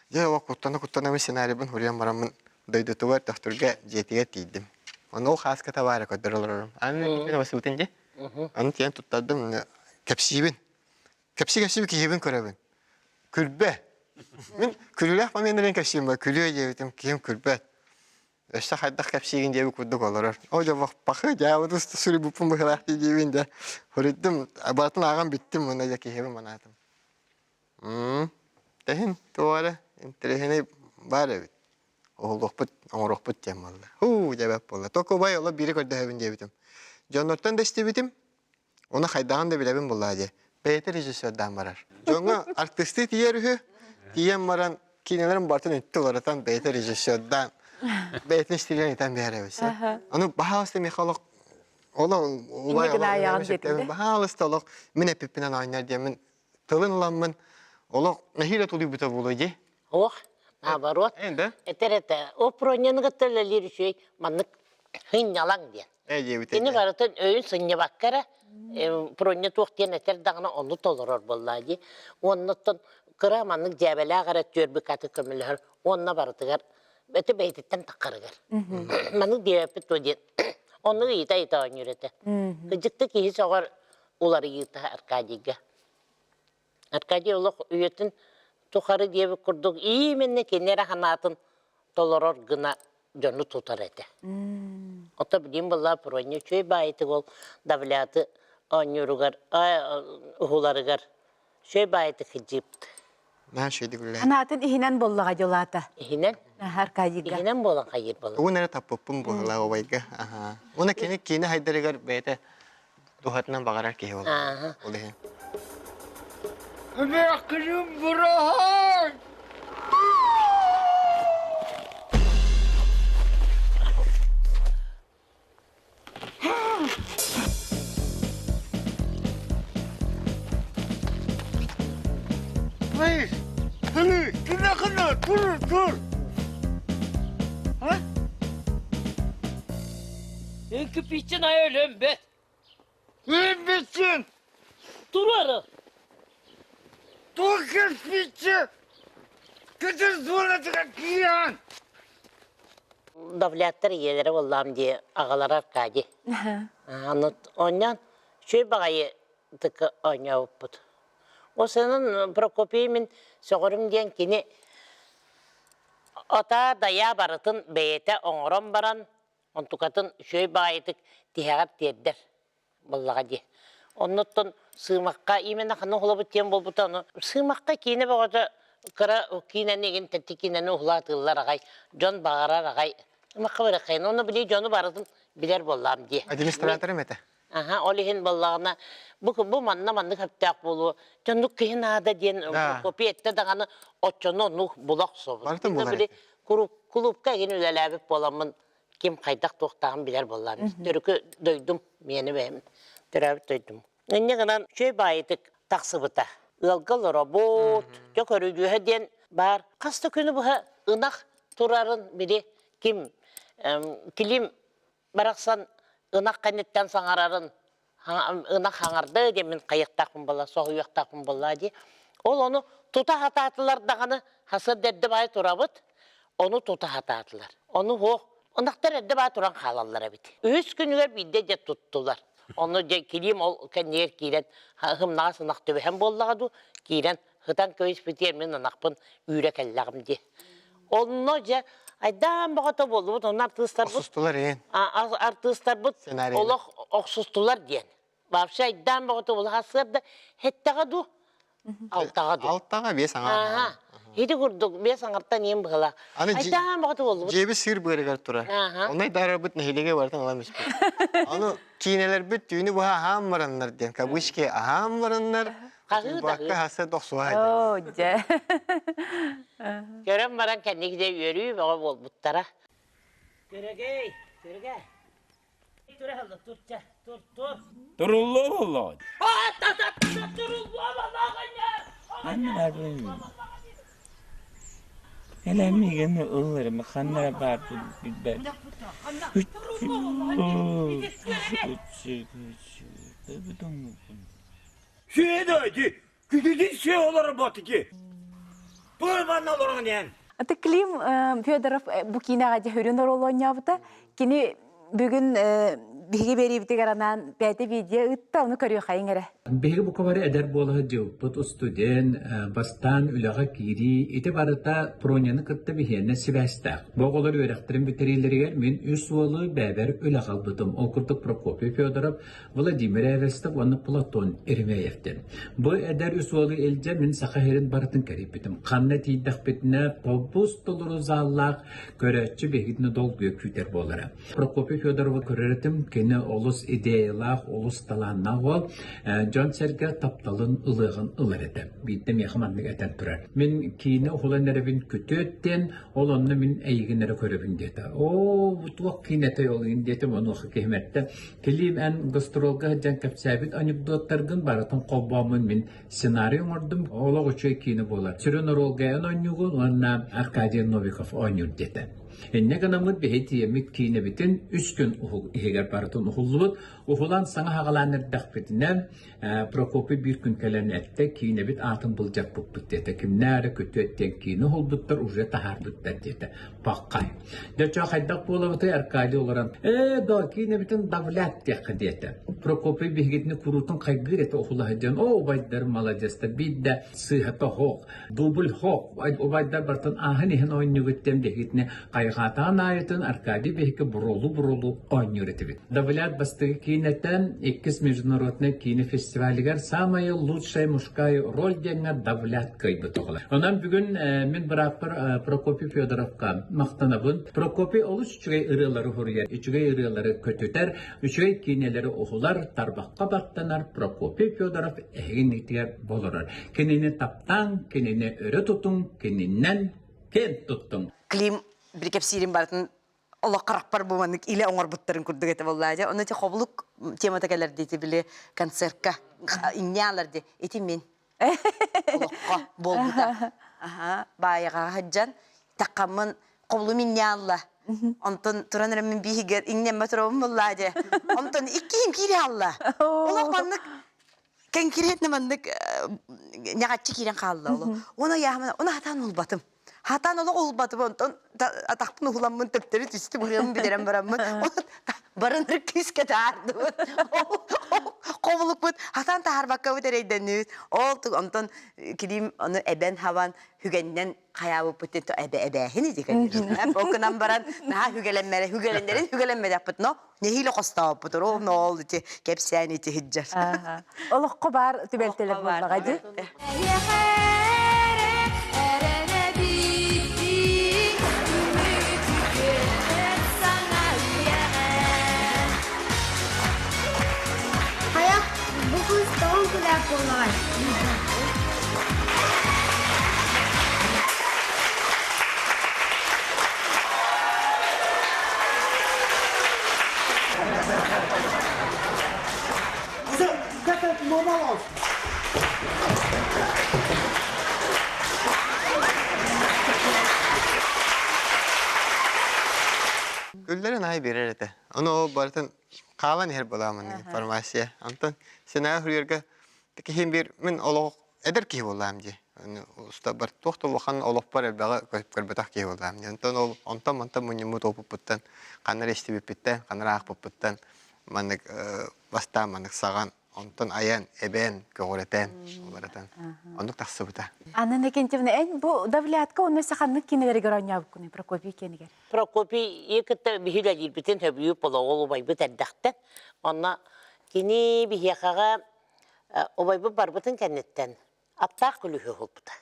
Дьэ ол куттана-куттана сценарийбын суруйан бараммын дойдутугар Төхтүргэ дьиэтигэр тиийдим. Ону ол хааска табаары көрдөрө олорорум. Аны басыбытын дии. Аны тиийэн туттардым, кэпсиибин. Кэпси-кэпси киһибин көрөбүн. Күлбэ. Мин күлүүлээх моментарын кэпсиим ба, күлүө диэбитим, киһим күлбэт. Өссө хайдах кэпсиигин диэбит курдук олорор. Оо дьэ бахы дьаабыт суруйбуппун быһылаах дии диибин да. Хоруйдум, барытын ааҕан бүттүм уонна дьэ киһибин манаатым. Тэһин туох эрэ интэриэһинэй баар эбит. Уһулуохпут, оҥоруохпут диэн буолла. Һуу, дьэбэт буолла. Токубай оло биири көрдөһөбүн диэбитим. Дьоннортон да истибитим, Оны хайдаҕын да билэбин буллаа дии. Бэйэтэ режиссердаан барар. Дьоҥҥо артыыстыы тиийэр үһү. Тиийэн баран киинэлэрин барытын үттү уларытан бэйэтэ режиссердаан бэйэтин истиилин ыйтан биэрэр эбит. Ону баһаалыста миэхэ олох олох убай баһаалыста олох мин эппиппинэн оонньоор диэммин тылын ыламмын олох нэһиилэ тулуйбута буолуо дии. Ох, наоборот. Этэр этэ, о проньяны кытта үлэлиир үчүгэй маннык сынньалаҥ диэн. Кини барытын өйүн сынньабакка эрэ Проня туох диэн этэр даҕаны ону толорор буоллаа дии. Уоннаттан кыра маннык дьээбэлээх эрэ түөрбүкаты көмөлөһөр уонна барытыгар өтө бэйэтиттэн таххарыгар. Маннык диэбэппит дуо диэн оннук ыйыта-ыйыта оонньуур этэ. Кыдьыкты киһи сөҕөр уларыйыыта Аркадийга. Аркадий олох үйэтин тухары диэбит курдук именно кини эрэ санаатын толорор гына дьону тутар этэ. Ото билим была Проня үчүгэй баайытык ол давляты оонньууругар уһуларыгар үчүгэй баайытык хидьиипт. Наһаа үчүгэйдик үлэлээн. Анаатын иһинэн боллаҕа дьолаата. Иһинэн? Аркадийга. Иһинэн буолан хайыр буолан. Уун эрэ таппыппын буолла убайга. Аха. Уна кини киинэ хайдарыгар бэйэтэ Дууһатынан баҕарар киһи буолла. Ол иһин. Ынырык быраһаай! Please, please, тур, тур! Үҥкүппүччүн айа өлөмбөт. Өлбүтсүн! Туруору. Туох кэспиччи? Кытыр зонатыгар киирэн! Давляттар ийэлэрэ буоллаам дии, аҕалара Аркадий. Аны оонньоон үчүгэй баҕайы тык оонньообуппут. Ол сынан Прокопий мин сөҕөрүм диэн кини Ата дайаа барытын бэйэтэ оҥорон баран, онтукатын үчүгэй баҕайытык тиһэҕэр тиэрдэр буоллаҕа дии. Оннуттан Сыымахха именно ханна уһулабыт диэн буолбута, ону Сыымахха киинэ бөҕөтө кыра киинэни игин тэттик киинэни уһулаатыыллар аҕай, дьон баҕарар аҕай. Сыымахха барыаххайын, ону били дьону барытын билэр буоллаҕым дии. Администраторым этэ. Аха, ол иһин буоллаҕына, бу, бу манна маннык сөптөөх буолуо. Дьоннук киһи наада диэн копия эттэ даҕаны оччону оннук була охсобут. Барытын булар Били кулуупка игин үлэлээбит буоламмын ким хайдах туохтааҕын билэр буоллаҕым. Төрүкү дойдум миэнэ бэйэм төрөөбүт дойдум. Инньэ гынан үчүгэй баайытык тахсыбыта. Ыалга олоробут, дьэ көрүдьүөһэ диэн баар. Хас да күнү быһа ынах турарын били ким Клим барахсан ынах кэнниттэн саҥарарын ынах хаҥарда диэн мин хайыахтаахпын буолла соһуйуохтаахпын буолла дии ол ону тута хатаатылар даҕаны хасыр эрдэ баай турабыт ону тута хатаатылар ону суох ынахтар эрдэ баай туран хаалаллар эбит үһүс күнүгэр биирдэ дьэ туттулар ону дьэ килиим ол кэннигэр киирэн һымнаҕас ынах түбэһэн буоллаҕа дуу киирэн ытан кэбиспитигэр мин ынахпын үүрэ кэллэҕим дии. Онно дьэ айдаан бөҕөтө буоллубут, онно артыыстарбыт Охсустулар иһин. артыыстарбыт олох охсустулар диэн. Вообще айдаан бөҕөтө буолла сарсыарда һэттэҕэ дуу, алтаҕа дуу. Алтаҕа биэс аҥаар. Ити курдук биэс аҥартан иэн быһыылаах. Айдаан бөҕөтө буоллубут. Дьиэбит сыыр быарыгар турар. Онно айдаарарбыт нэһилиэгэ барытын ылан испит. Аны киинэлэрбит түүнү быһа аһаан бараннар диэн, кавычки аһаан бараннар, Хаһыы хасса тохсуһа Оо, дьэ. Көрөн баран кэнники дьэ үөрүү бөҕө буолбуттара. Көрөгөй, көрөгө. Тура тур, тур, тур. Туруллуо буоллаҕа. Туруллуо буоллаҕа. Ханна Элэ миигин ылларым ханна баар билбэт. Сүөдөөдү, күтүтүн сүө олорор ботики. Тур манна олорон диэн. Аты Клим Федоров бу киинэҕэ дьэ хүрүн оруолу оонньообута. Кини бүгүн биһиги биэриибитигэр анаан бэйэтэ видео ыытта, ону көрүөххэйиҥ эрэ. Биһиги бука бары эдэр буола сылдьыбыппыт студент, бастаан үлэҕэ киирии, ити барыта Проняны кытта биһиэнэ сибээстээх. Бу оҕолор үөрэхтэрин бүтэриилэригэр мин үс уолу бэйэбэр үлэҕэ ылбытым. Ол курдук Прокопий Федоров, Владимир Эверстов уонна Платон Еремеевтэн. Бу эдэр үс уолу илдьэ мин Саха сирин барытын кэрийбитим. Ханна тиийдэхпитинэ тобус толору заллаах көрөөччү биһигитини долгуйа күүтэр буолара. Прокопий Федоровы көрөр этим, кини олус идеялаах, олус талааннаах уол, дьон-сэргэ тапталын ылыаҕын ылар этэ. Биирдэ миэхэ маннык этэн турар. Мин киинэ уһулан эрэбин күтүөт диэн Ол онно мин эйигин эрэ көрөбүн диэтэ. Оо, бу туох киинэтэй ол иһин диэтим, онуоха киһим эттэ. Килиим эн гастролга сылдьан кэпсээбит анекдоттаргын барытын холбооммун мин сценарий оҥордум. Олох үчүгэй киинэ буолар. Сүрүн оруолга эн оонньуугун уонна Аркадий Новиков оонньуур диэтэ. Инньэ гынаммыт биһи тиийэммит киинэбитин үс күн иһигэр барытын уһуллубут. Уһулан саҥа саҕалаан эрдэхпитинэ Прокопий биир күн кэлэн эттэ, киинэбит аатын былдьаппыппыт диэтэ. Кимнээх эрэ күтүөт диэн киинэ уһулбуттар, уже таһаарбыттар диэтэ. Паххай. Дьэ, чоо хайдах буолабытый Аркадий олорон, ээ, доо, киинэбитин давлят диэххэ диэтэ. Прокопий биһигитини куруутун хайгыыр этэ уһула сылдьан, оо, убайдар маладьыастар, биирдэ сыыһата хоох, дубль хоох, убайдар бартан ааһан иһэн оонньуугут диэн биһигитини Хайҕаатаҕын аайытын Аркадий биһиги буруолу-буруолу оонньуур этибит. Давлят бастакы киинэтэ иккис международнай киинэ фестивалыгар «Самая лучшая мужская роль» диэҥҥэ Давлят кыайбыт оҕолор. Онон бүгүн мин бырааппар Прокопий Федоровка махтанабын. Прокопий олус үчүгэй ырыалары суруйар, үчүгэй ырыалары көтүтэр, үчүгэй киинэлэри уһулар, тарбахха баттанар Прокопий Федоров эһигиннитигэр болорор. Кинини таптааҥ, кинини өрө тутуҥ, кининэн киэн туттуҥ. Клим били кэпсиирин барытын олох харахпар бу маннык илэ оҥорбуттарын курдук этэ буоллаа дьэ. Онно ити хобулук темата кэлэр диэти били концертка инньаалар ди ити мин олоххо буолбута. Аха баайаҕа сылдьан таххаммын хобулум инньаалла. Онтон туран эрэ мин бииһигэр иҥнэммэ туробун буллаа дьэ. Онтон иккиһим киири хаалла. Олох маннык конкретно маннык ньаҕаччы киирэн хаалла олох. Оны яһаман оны хатаан улбатым. Хатаан олох улбатым онтон атахпын уһуламмын төптөрү түстүм ырыамын бүтэрэн бараммын барыныр күүскэ таһаардыбыт. Хобулукпут хатаан таһаарбаккабыт эрэйдэннибит. Ол онтон килиим ону эбэн хабан хүгэннэн хайаабыппыт эбэ эбээһин ити конечно. Ол гынан баран наһаа хүгэлэммэрэ хүгэлэннэрин хүгэлэммэтэхпит но нэһиилэ хостооппут ровно ол ити кэпсээн ити сылдьар. Олоххо баар түбэлтэлэр буоллаҕа дии. Хайа, бу кыыс тоҕо күлээх буоллаҕай? Как normal olsun. Күллэрин аай биэрэр этэ. Ону ол барытын хаалан иһэр буолаамын информация. Онтон сценарий суруйарга киһим биир мин олох эдэр киһи буоллаам дии. Устабар туох да улахан олохпор элбэҕи көрбөтөх киһи буоллаам дии. Онтон ол онтон мантан мунньуммут опыппыттан ханна эрэ истибиппиттэн, ханна эрэ аахпыппыттан маннык бастаан маннык саҕан онтон айан, эбэн, көҕүрэтэн, уларытан оннук тахсыбыта. Анна Иннокентьевна, эн бу Давлятка онно саханнык кинилэригэр оонньообуккунуй Прокопий киэнигэр? Прокопий кытта биһи үлэлиирбитин сөбүлүүр полоҕол убайбыт эрдэхтэн. Онно кини биһиэхэҕэ убайбыт барбытын кэнниттэн аптаах күлүүһү уһулбута.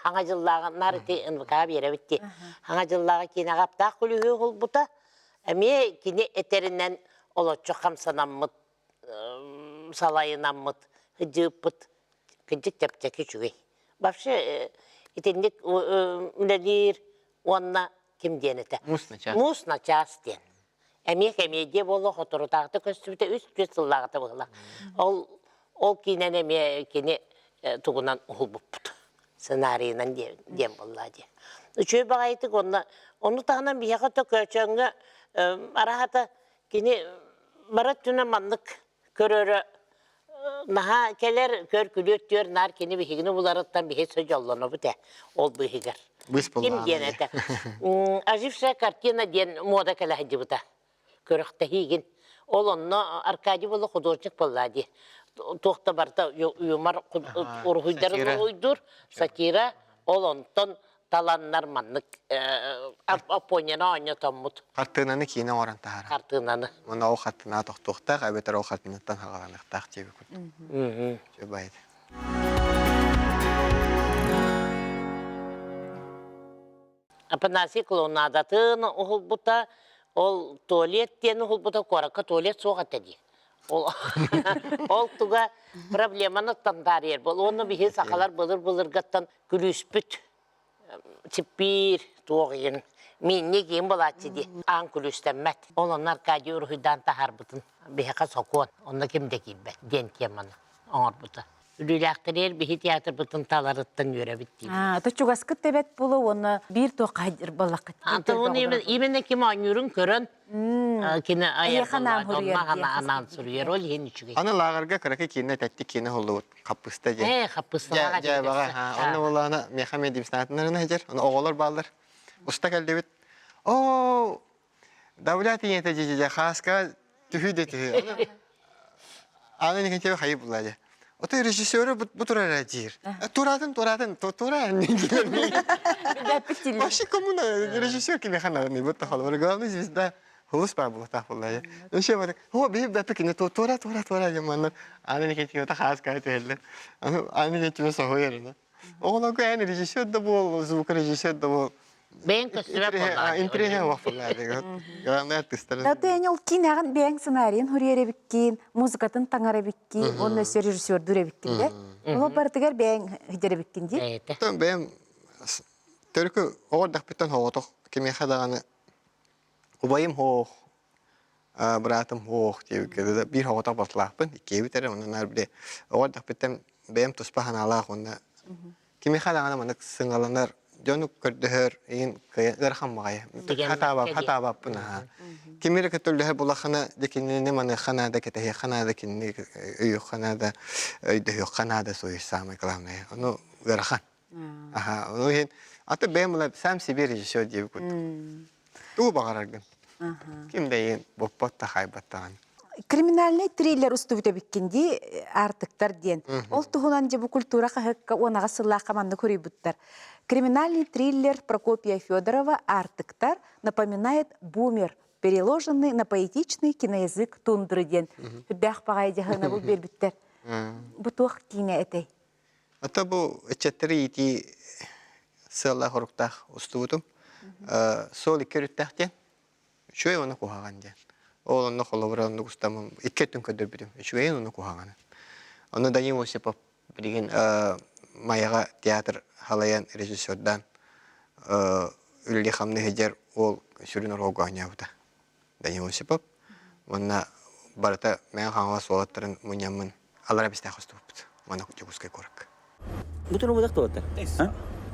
Хаҥа дьыллааҕы наар ити НВК биэрэбит дии. Хаҥа дьыллааҕы киинэҕэ аптаах күлүүһү уһулбута. Эмиэ кини этэринэн олоччу хамсанаммыт, салайынаммыт, сыдьыыппыт кырдьык чэпчэки үчүгэй. Вообще итинник үлэлиир уонна ким диэн этэ? Муус на час. Муус на час диэн. Эмиэ кэмиэдийэ буола соторутааҕыта көстүбүтэ үс-түөрт сыллааҕыта быһыылаах. Ол ол киинэни эмиэ кини тугунан уһулбуппут. Сценарийынан диэн буолла дии. Үчүгэй баҕайытык уонна ону таһынан биһиэхэ Төкөөчөөҥҥө араһата кини бары өттүнэн маннык көрөрө наһаа кэлэр көр күлүөт түөр наар кини биһигини буларыттан биһи дьоллонобут ээ ол быыһыгар. Ким диэн этэ. Ожившая картина диэн муода кэлэ сылдьыбыта. Көрөхтөһиигин. Ол онно Аркадий буолла художник буолла дии. Туох да барыта юмор уруһуйдарын уруһуйдуур, сатира. Ол онтон таланнар маннык Аппонияны оонньотоммут. Хартыынаны киинэ оҥорон таһаарар. Хартыынаны. Уонна ол хартыынаҕа тохтуохтаах эбэтэр ол хартыынаттан хаҕаланыахтаах диэби курдук. Үчүгэй Афанасий клоунадатын уһулбута, ол туалет диэн уһулбута, куоракка туалет суох этэ дии. Ол, ол туга проблеманы тандаарыйар буол. Уонна биһи сахалар былыр-былыргаттан күлүүспүт сиппиир туох иһин миинньик иһин буолааччы дии аан күлүүстэммэт. Ол онно Аркадий уруһуйдаан таһаарбытын биһиэхэ сокуон, онно ким да киирбэт диэн теманы оҥорбута. Үлүүлээхтэригэр биһи театрбытын таларыттан үөрэбит диибит. А, то чугаскыт тэбэт буолуо уонна биир туохха баллаххыт. Антон именно ким оонньуурун көрөн кини айар анаан суруйар ол иһин үчүгэй. Аны лааҕырга кыракый киинэ тэттик киинэ уһуллубут хаппыста диэн. Ээ хаппысталаах Дьээбэҕэ онно буоллаҕына миэхэ эмиэ димснатынарына сылдьар ону оҕолор бааллар уста кэллибит оо давлят ийэтэ дьэ хааска түһүү да түһүү аны никентьева хайы булла дьэ Ото режиссеры бу турар диир. Туратын, туратын, тура. Вообще коммуна режиссер кими ханарыный бу тахалар. Главный звезда Хулус баар буолуохтаах буолла. Вообще вот хо биһи бэппи кини тура тура тура диэн манна аны Никитина хаас каа түһэллэр. Аны аны Никитина соһуйар. Оҕолорго эн режиссер да буол, звукорежиссер да буол. Бэйэҥ көстүбэт буоллаҕа. Интригэ буоллаҕа. Главное артистар. Да ты ол кинэҕин бэйэҥ сценарийын суруйар эбиккин, музыкатын таҥар эбиккин, уонна өссө режиссердуур эбиккин да. Ол барытыгар бэйэҥ сидэр эбиккин дии. Бэйэм төрүкү оҕо эрдэхпиттэн соҕотох кимиэхэ даҕаны убайым суох, быраатым суох диэбиккэ биир соҕотох балтылаахпын, иккиэбит эрэ онон наар били оҕо эрдэхпиттэн бэйэм туспа санаалаах уонна кимиэхэ даҕаны маннык сыҥаланар. Дьону көрдөһөр иин ыарахан баҕайы. Хатаабап, хатаабаппын аха. Ким эрэ көтөллөһөр булахына дьэ кинини маныахха наада, кэтэһиэххэ наада, кинини өйүөххэ наада, өйдөһүөххэ наада суой самое главное. Ону ыарахан. Аха, ону иһин аты бэйэм була сам себе режиссер диэбит курдук. Тугу баҕараргын. Ким да иһин боппот да хайбат даҕаны. Криминальный триллер устубут эбиккин дии аартыктар диэн. Ол туһунан дьэ бу культура хаһыакка уонаҕа сыллаахха маннык суруйбуттар. Криминальный триллер Прокопия Федорова «Аартыктар» напоминает бумер, переложенный на поэтичный киноязык тундры диэн. Үрдээх баҕайы дьаһыына бу биэрбиттэр. Бу туох киинэ этэй? Ата бу ыччаттары иитии сыаллаах-соруктаах устубутум. Суол икки өрүттээх диэн. Үчүгэй уонна куһаҕан диэн. Ол онно холобура оннук устаммын икки өттүн көрдөрбүтүм. Үчүгэйин уонна куһаҕанын. Ону Данил Осипов билигин Майаҕа театр халайан режиссердаан үлэлии-хамныы сылдьар уол сүрүн оруолга оонньообута. Данил Осипов. Уонна барыта Мэҥэ Хаҥалас уолаттарын мунньаммын аллара бистээх устубуппут. Уонна Дьокуускай куоракка. Бутуну быдах туотта.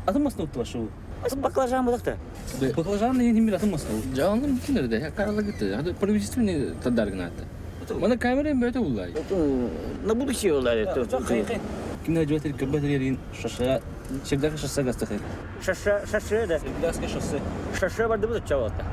Атын маста уттула шу. Баклажан быдахта. Баклажан деген химир атын маста. Жаанын бүтүннэрде каралагыты. Правительственный тадаргынааты. Мана камера бөтө буллай. На будущее улар. Кине жөтер көбөтөр ерин шоссе Сирдәге шоссе гастахы. Шоссе, шоссе да. Сирдәге шоссе. Шоссе барды бу чавата.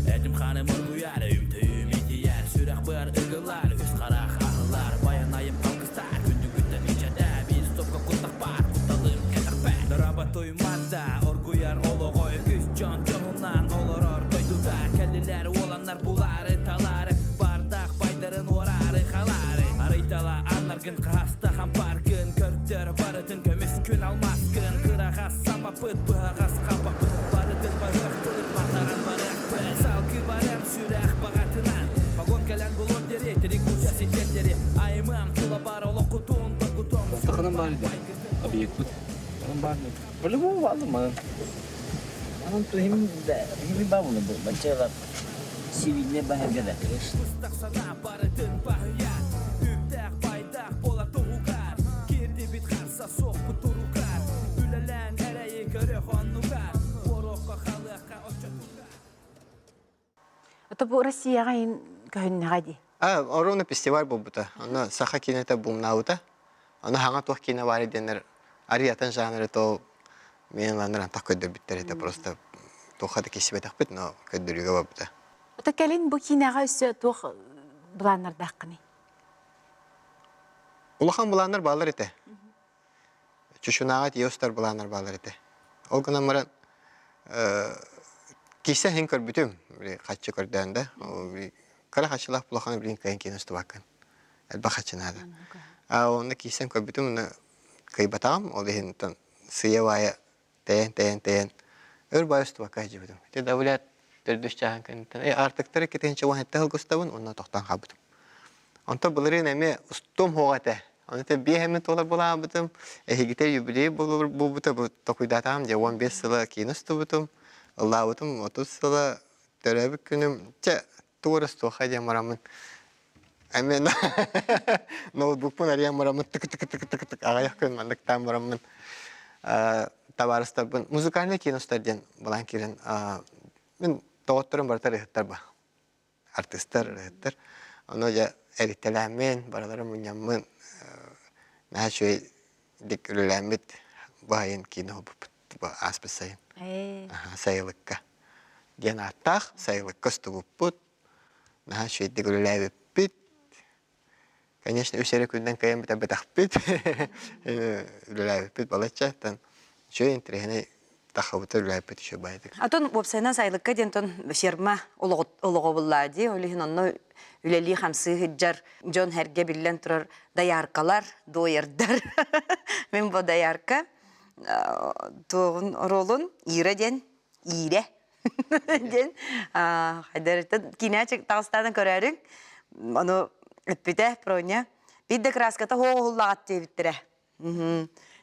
Этим ханым оргуйар, үмтүйүм итийэр, сүрэх быар ыгылар, үс харах аһылар, баянайым алгыстар, күндүгүттэн ичэдэ, биир стопка куттах бар, кутталым кэтэхпэ. Дораба туймата, оргуйар олоҕо үгүс дьон дьоһуннаан олорор дойдута, кэллилэр уоланнар булаары талаары, бардах байдарын уораары халаары. Арыйтала аннаргын хаста хампаргын, көрдөр барытын көмүс күн алмаскын, кыраҕас самапыт, быһаҕас хапапыт, барытын барыахпыт, батаран барыахпыт. Салгыы барам сүрэх баҕатынан, вагон кэлэн булуон диэри, тирикуча ситиэн диэри, аймыам тула бар олоххутун, торгутуом. Таханан баар иде. Объектпыт. Анан баар. По-любому баалым манан. Анан туһим да, хими баабыны бу, баччалар сибилне баһырга да. Быстах санаа барытын баһыйар, үптээх байдаах буола туһугар, кирдибит харса суохпут туругар, үлэлээн эрэйи көрөх оннугар, уоруохха халыахха оччотугар. Это бу Россияҕа иһин көһүннэҕэ дии. А, Оруна фестиваль буолбута. Онно саха киинэтэ бумнаабыта. Аны хаҥа туох киинэ баар диэннэр ариятан жанры то мен ланнар антах көрдөрбүттэр это просто туохха да киирсибэтэхпит, но көрдөрүүгэ барбыта. Ото кэлин бу киинэҕэ өссө туох былааннардааххыный? Улахан былааннар бааллар этэ. Чучунааҕа тиийэ устар былааннар бааллар этэ. Ол гынан баран киирсэн иһин көрбүтүм, хаччы көрдөөн да, кыра хаччылаах улахан билин кыайан киин устубаккын. Элбэх хаччы наада. А онно киирсэн көрбүтүм, уна кыайбатаҕым, ол иһин сыйа-баайа тэйэн, тэйэн, тэйэн өр баайа устубакка сылдьыбытым. Ити давлят төрдүс чааһын кэнниттэн артыктары 2017 сылгыстабын уонна тохтоон хаалбытым. Онтон былырыын эмиэ устуом суоҕа этэ. Ону те биэс эмэ туолар булаабытым. Эһигитэ юбилей буолбута бу токуйдаатаҕым дьэ 15 сыла киинэ устубутум. Ыллаабытым 30 сыла төрөөбүт күнүм. Чэ, тугу устуохха диэн бараммын эмиэ ноутбукпун арыйан бараммын тык тык тык тык тык аҕыйах күн манныктаан бараммын табаарыстарбын музыкальный киинэ устар диэн былаан киирэн мин доҕотторум барыта ырыаһыттар ба артыыстар ырыаһыттар ону дьэ эриттэлээммин барыларын мунньаммын наһаа үчүгэйдик үлэлээммит бу айын киинэ уһулбуппут бу ааспыт сайын сайылыкка диэн ааттаах сайылыкка устубуппут наһаа үчүгэйдик үлэлээбиппит Конечно, үс эрэ күнүнэн кыайан бүтэрбэтэхпит. Үлэлээбиппит балачча. Оттон үчүгэй интэриэһинэй тахабыта үлэлээбиппит үчүгэй баайдык. Атын уопсайынан сайылыкка диэн тон ферма олоҕо буллаа дии. Ол иһин онно үлэлии-хамсыы сылдьар дьон сэргэ биллэн турар дояркалар, доярдар. Мин бу доярка туоҕун оруолун Ира диэн Иирэ диэн хайдарыттан киинэ таҕыстаан көрөөрүҥ ону эппитэ Проня биир да краската уһуллаҕат диэбиттэрэ.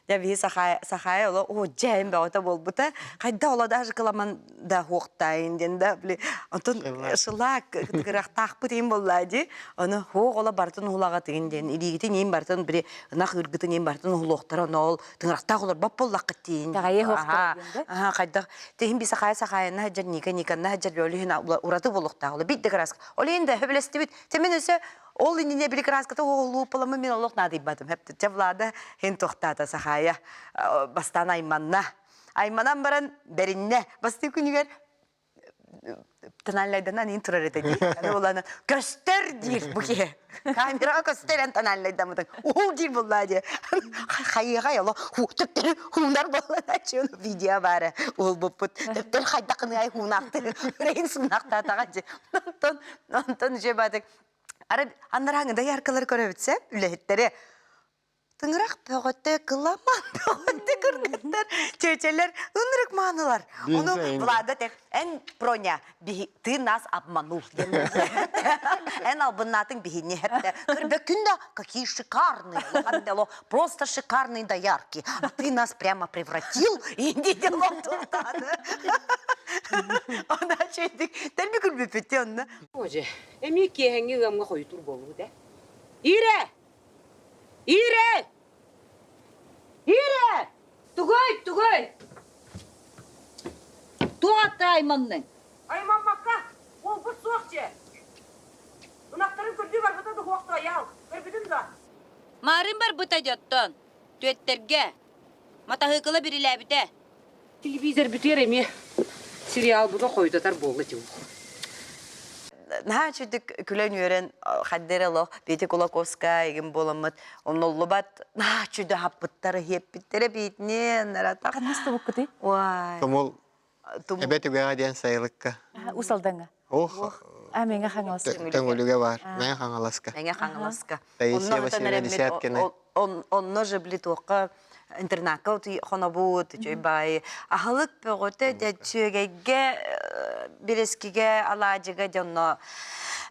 Дьэ биһи Сахая оло о дьээн бөҕөтө буолбута. Хайда оло даже кыламан да хуохтайын диэн да били онтон шылаак кырахтаахпыт иин буоллаа дии. Ону хуох оло барытын уһулаҕатыгын диэн илиигитин иин барытын били ынах ыыргытын иин барытын уһулуохтара ону ол тыҥырахтаах олорбот буоллаххыт диин. Таҕайы хуохтара диэн да? Аха хайдах тиһин би Сахая Сахаянна сылдьар Ника Никанна сылдьар ол иһин ураты буолуохтаах оло бит да краска. Ол иһин да сөбүлэстибит. Тэмин өсө Ол иннинэ били краската уһулууппаламмын мин олох наадыйбатым. Чэ Влада һин тохтаата Сахаайа бастаан айманна. Айманан баран бэриннэ. Бастыы күнүгэр тональнайданан иин турар этэ дии. Аны улаана көстөр диир бу киһи. Камераҕа көстөр эн тональнайдаммытыҥ. Уһул диир буоллаа дии. Хайыаҕай олох төптөрү хуунар буоллана чуун видео баара уһулбуппут. Төптөрү хайдахыныай хуунаахты. Рейн суунахтаатаҕа дии. Онтон онтон же баатык Ара анарааҥы дояркалары көрөбүт сөп үлэһиттэри. Тыҥырах бөҕөтө, кыламан бөҕөтө кыргыттар, чүөчэлэр ынырык маанылар. Ону Влада этэр, эн Проня, ты нас обманул. Эн албыннаатыҥ биһини эптэ. Көрбөккүн да, какие шикарные, просто шикарные доярки. А ты нас прямо превратил, инди Она чэйдик, тэлби күлбүппүт онно. Боже, эмиэ киэһэҥҥи ыамҥа хойутуур буоллубут ээ. Иирэ! Иирэ! Иирэ! Тугуй, тугуй? Туох атта айманныҥ? Аймаммакка, уолбут суох дьэ. Ынахтарын көрдүү барбыта да суох айаал. Көрбүтүн да? Марын барбыта дьоттон. Түөттэргэ. Матаһыыкыла бирилээбитэ. Телевизор бүтүөр эмиэ сериалбыта хойутатар буолла дии. Наһаа үчүгдүк күлэн-үөрэн хайда эрэ олох Петя Кулаковская игин буоламмыт оннуллубат наһаа үчүгдү аһаппыттара иһиэппиттэрэ биитинэн наратах. Ханна ыстыбыккытый? Уай. Тумул Эбэ түгэҕэ диэн сайылыкка. Уус Алдаҥҥа. Ох. А, Мэҥэ Хаҥаласка. Төҥүлүгэ бар. Мэҥэ Хаҥаласка. Мэҥэ Хаҥаласка. Таисия Васильевна Десяткина. Онно же били туохха интернакка хонобут, үчүгэй баайы. Аһылык бөҕөтө дэ сүөгэйгэ, бирэскигэ, алаадьыга дьонно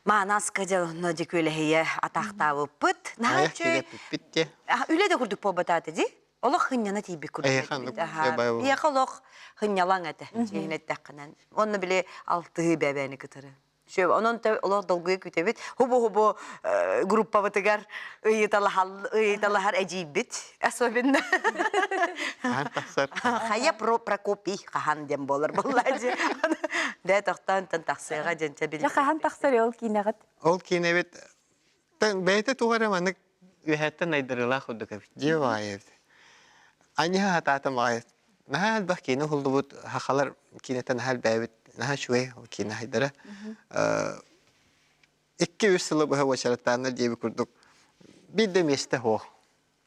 маанаска дьонно дьикүөлэһийэ атаахтаабыппыт. Наһаа үчүгэй. Үлэ да курдук буолбатаата дии. Олох хынньана тиийбит курдук этибит. Биһиэхэ олох хынньалаҥ этэ, чиэһин эттэххинэн. Онно били алтыһыы бэбээни кытары. Шөп, онон олох долгуйа күтэбит. Хубу-хубу группабытыгар ыйыталаһар эдьиийбит особенно. Хайа про Прокопий хаһан диэн буолар буоллаачы. Дэ тохтоон тан тахсыаҕа диэн чэ Дьэ хаһан тахсар ол киинэҕит? Ол киинэбит бэйэтэ туох эрэ маннык үөһэттэн айдарыылаах курдук эбит. Дьиэ баҕайы эбит. Аньыһа хатаатым баҕайы. Наһаа элбэх киинэ уһуллубут, хахалар киинэтэ наһаа элбээбит, наһаа үчүгэй ол киинэ хайдара. Икки-үс сылы быһа уочараттааннар диэбит курдук биир да миэстэ суох.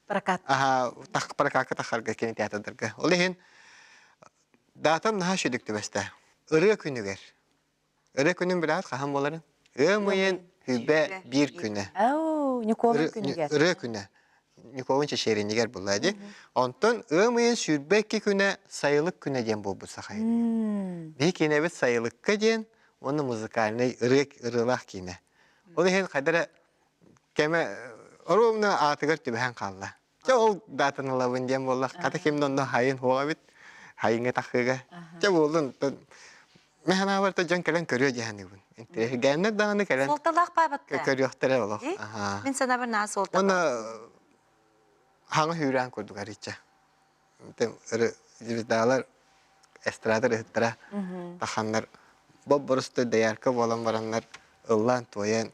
Прокат. Аха, прокакка тахарга кини театрдарга. Ол иһин даатам наһаа үчүгдүк түбэстэ. Ырыа күнүгэр Ырыа күнүн билэҕит хаһан буоларын? Ыам ыйын сүүрбэ биир күнэ. Оо, Ньукуолун күнүгэр. Ырыа күнэ. Ньукуолун чэчиэринигэр буолла дии. Онтон ыам ыйын 22 күнэ сайылык күнэ диэн буолбут саха Биһи киинэбит сайылыкка диэн уонна музыкальнай ырыа ырыалаах киинэ. Ол иһин хайда эрэ кэмэ оруобуна аатыгар түбэһэн хаалла. Чэ ол даатын ылабын диэн буоллах. Хата ким да онно хайын хуоҕа эбит. Хайыҥҥа тахыыга. Чэ буоллун. Мен санаабар дьон кэлэн көрүө дьаһаныбын. Интэриэһиргээннэр даҕаны кэлэн Суолталаах баабатта. Көрүөхтэрэ олох. Мин санаабар наа суолталаах. Уонна хаҥа хүүрээн курдук арыычча. Звездалар эстрада ырыһыттара таханнар боп-борустуой доярка буолан бараннар ыллаан-туойан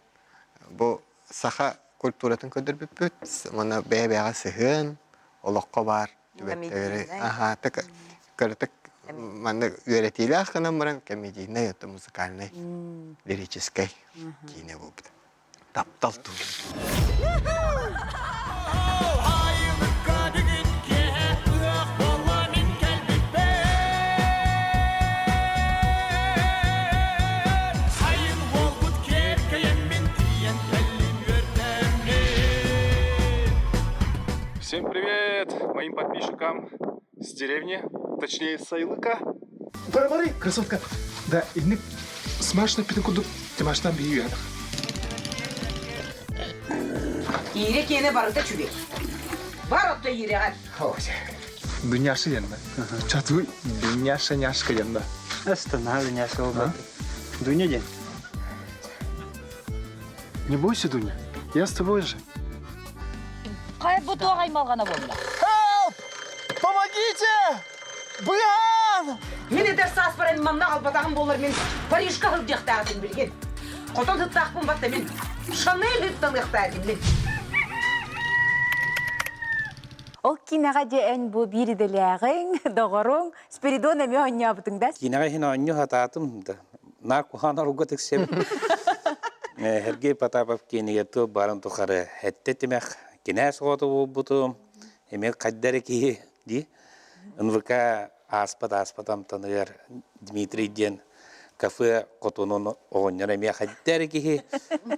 бу саха культуратын көрдөрбүппүт уонна бэйэ-бэйэҕэ сыһыан олоххо баар түбэлтэлэри аһаа кыратык маннык үөрэтиилээх гынан баран комедийнай это музыкальнай лирическэй киинэ буолбут таптал туһунан Всем привет моим подписчикам с деревни, точнее с Сайлыка. Барабары, красотка. Да, инник смачно питин курдук Тимаштан биһи үһэдэх. Киирэ киэнэ барыта үчүгэй. Бар отто иирэҕэр. Дуняша диэн да. Чатуй Дуняша няшка диэн да. Астана Дуняша ол Дуня диэн. Не бойся, Дуня, я с тобой же. Хайа бу туох аймалҕана буолла? Help! Помогите! Быан! Мин эдэр сааспар эн манна аҕалбатаҕым буоллар мин Парижка сылдьыахтаах этим билигин. Хотон сыттаахпын батта мин Шанель ыттаныахтаах этим мин. Ол киинэҕэ дьэ эн бу биир идэлээҕиҥ, доҕоруҥ Спиридон эмиэ оонньообутуҥ да? Киинэҕэ иһин оонньуу сатаатым да. Наар куһаҕан оругга тиксэбин. Сергей Потапов киинигэр туох баарын тухары эттэ тимэх кинээс оҕото буолбутум. Эмиэ хайда эрэ киһи дии. НВК ааспат ааспат амтаныгар Дмитрий диэн кафе хотунун оҕонньор эмиэ хайда эрэ киһи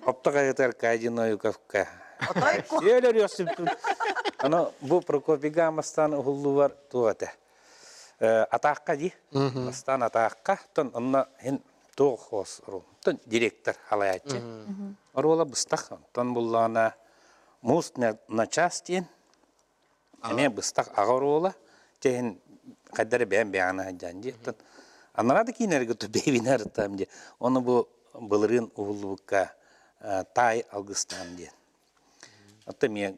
оптох айытар Аркадий Новиковка Сүөлөр Аны бу Прокопийга амастан уһуллубар туох этэ атаахха дии бастаан атаахха тон онно хин туох хоос тон директор халаяччы оруола быстах онтон буллаана муус на час диэн эмиэ быстах аҕа оруола чэһин хайдары бэйэм бэйэҕинэ сылдьан дии оттон анараа да киинэргэ ту бэйбин арыттаам дии ону бу былырыын уһуллубукка таай алгыстаан диэн оттон эмиэ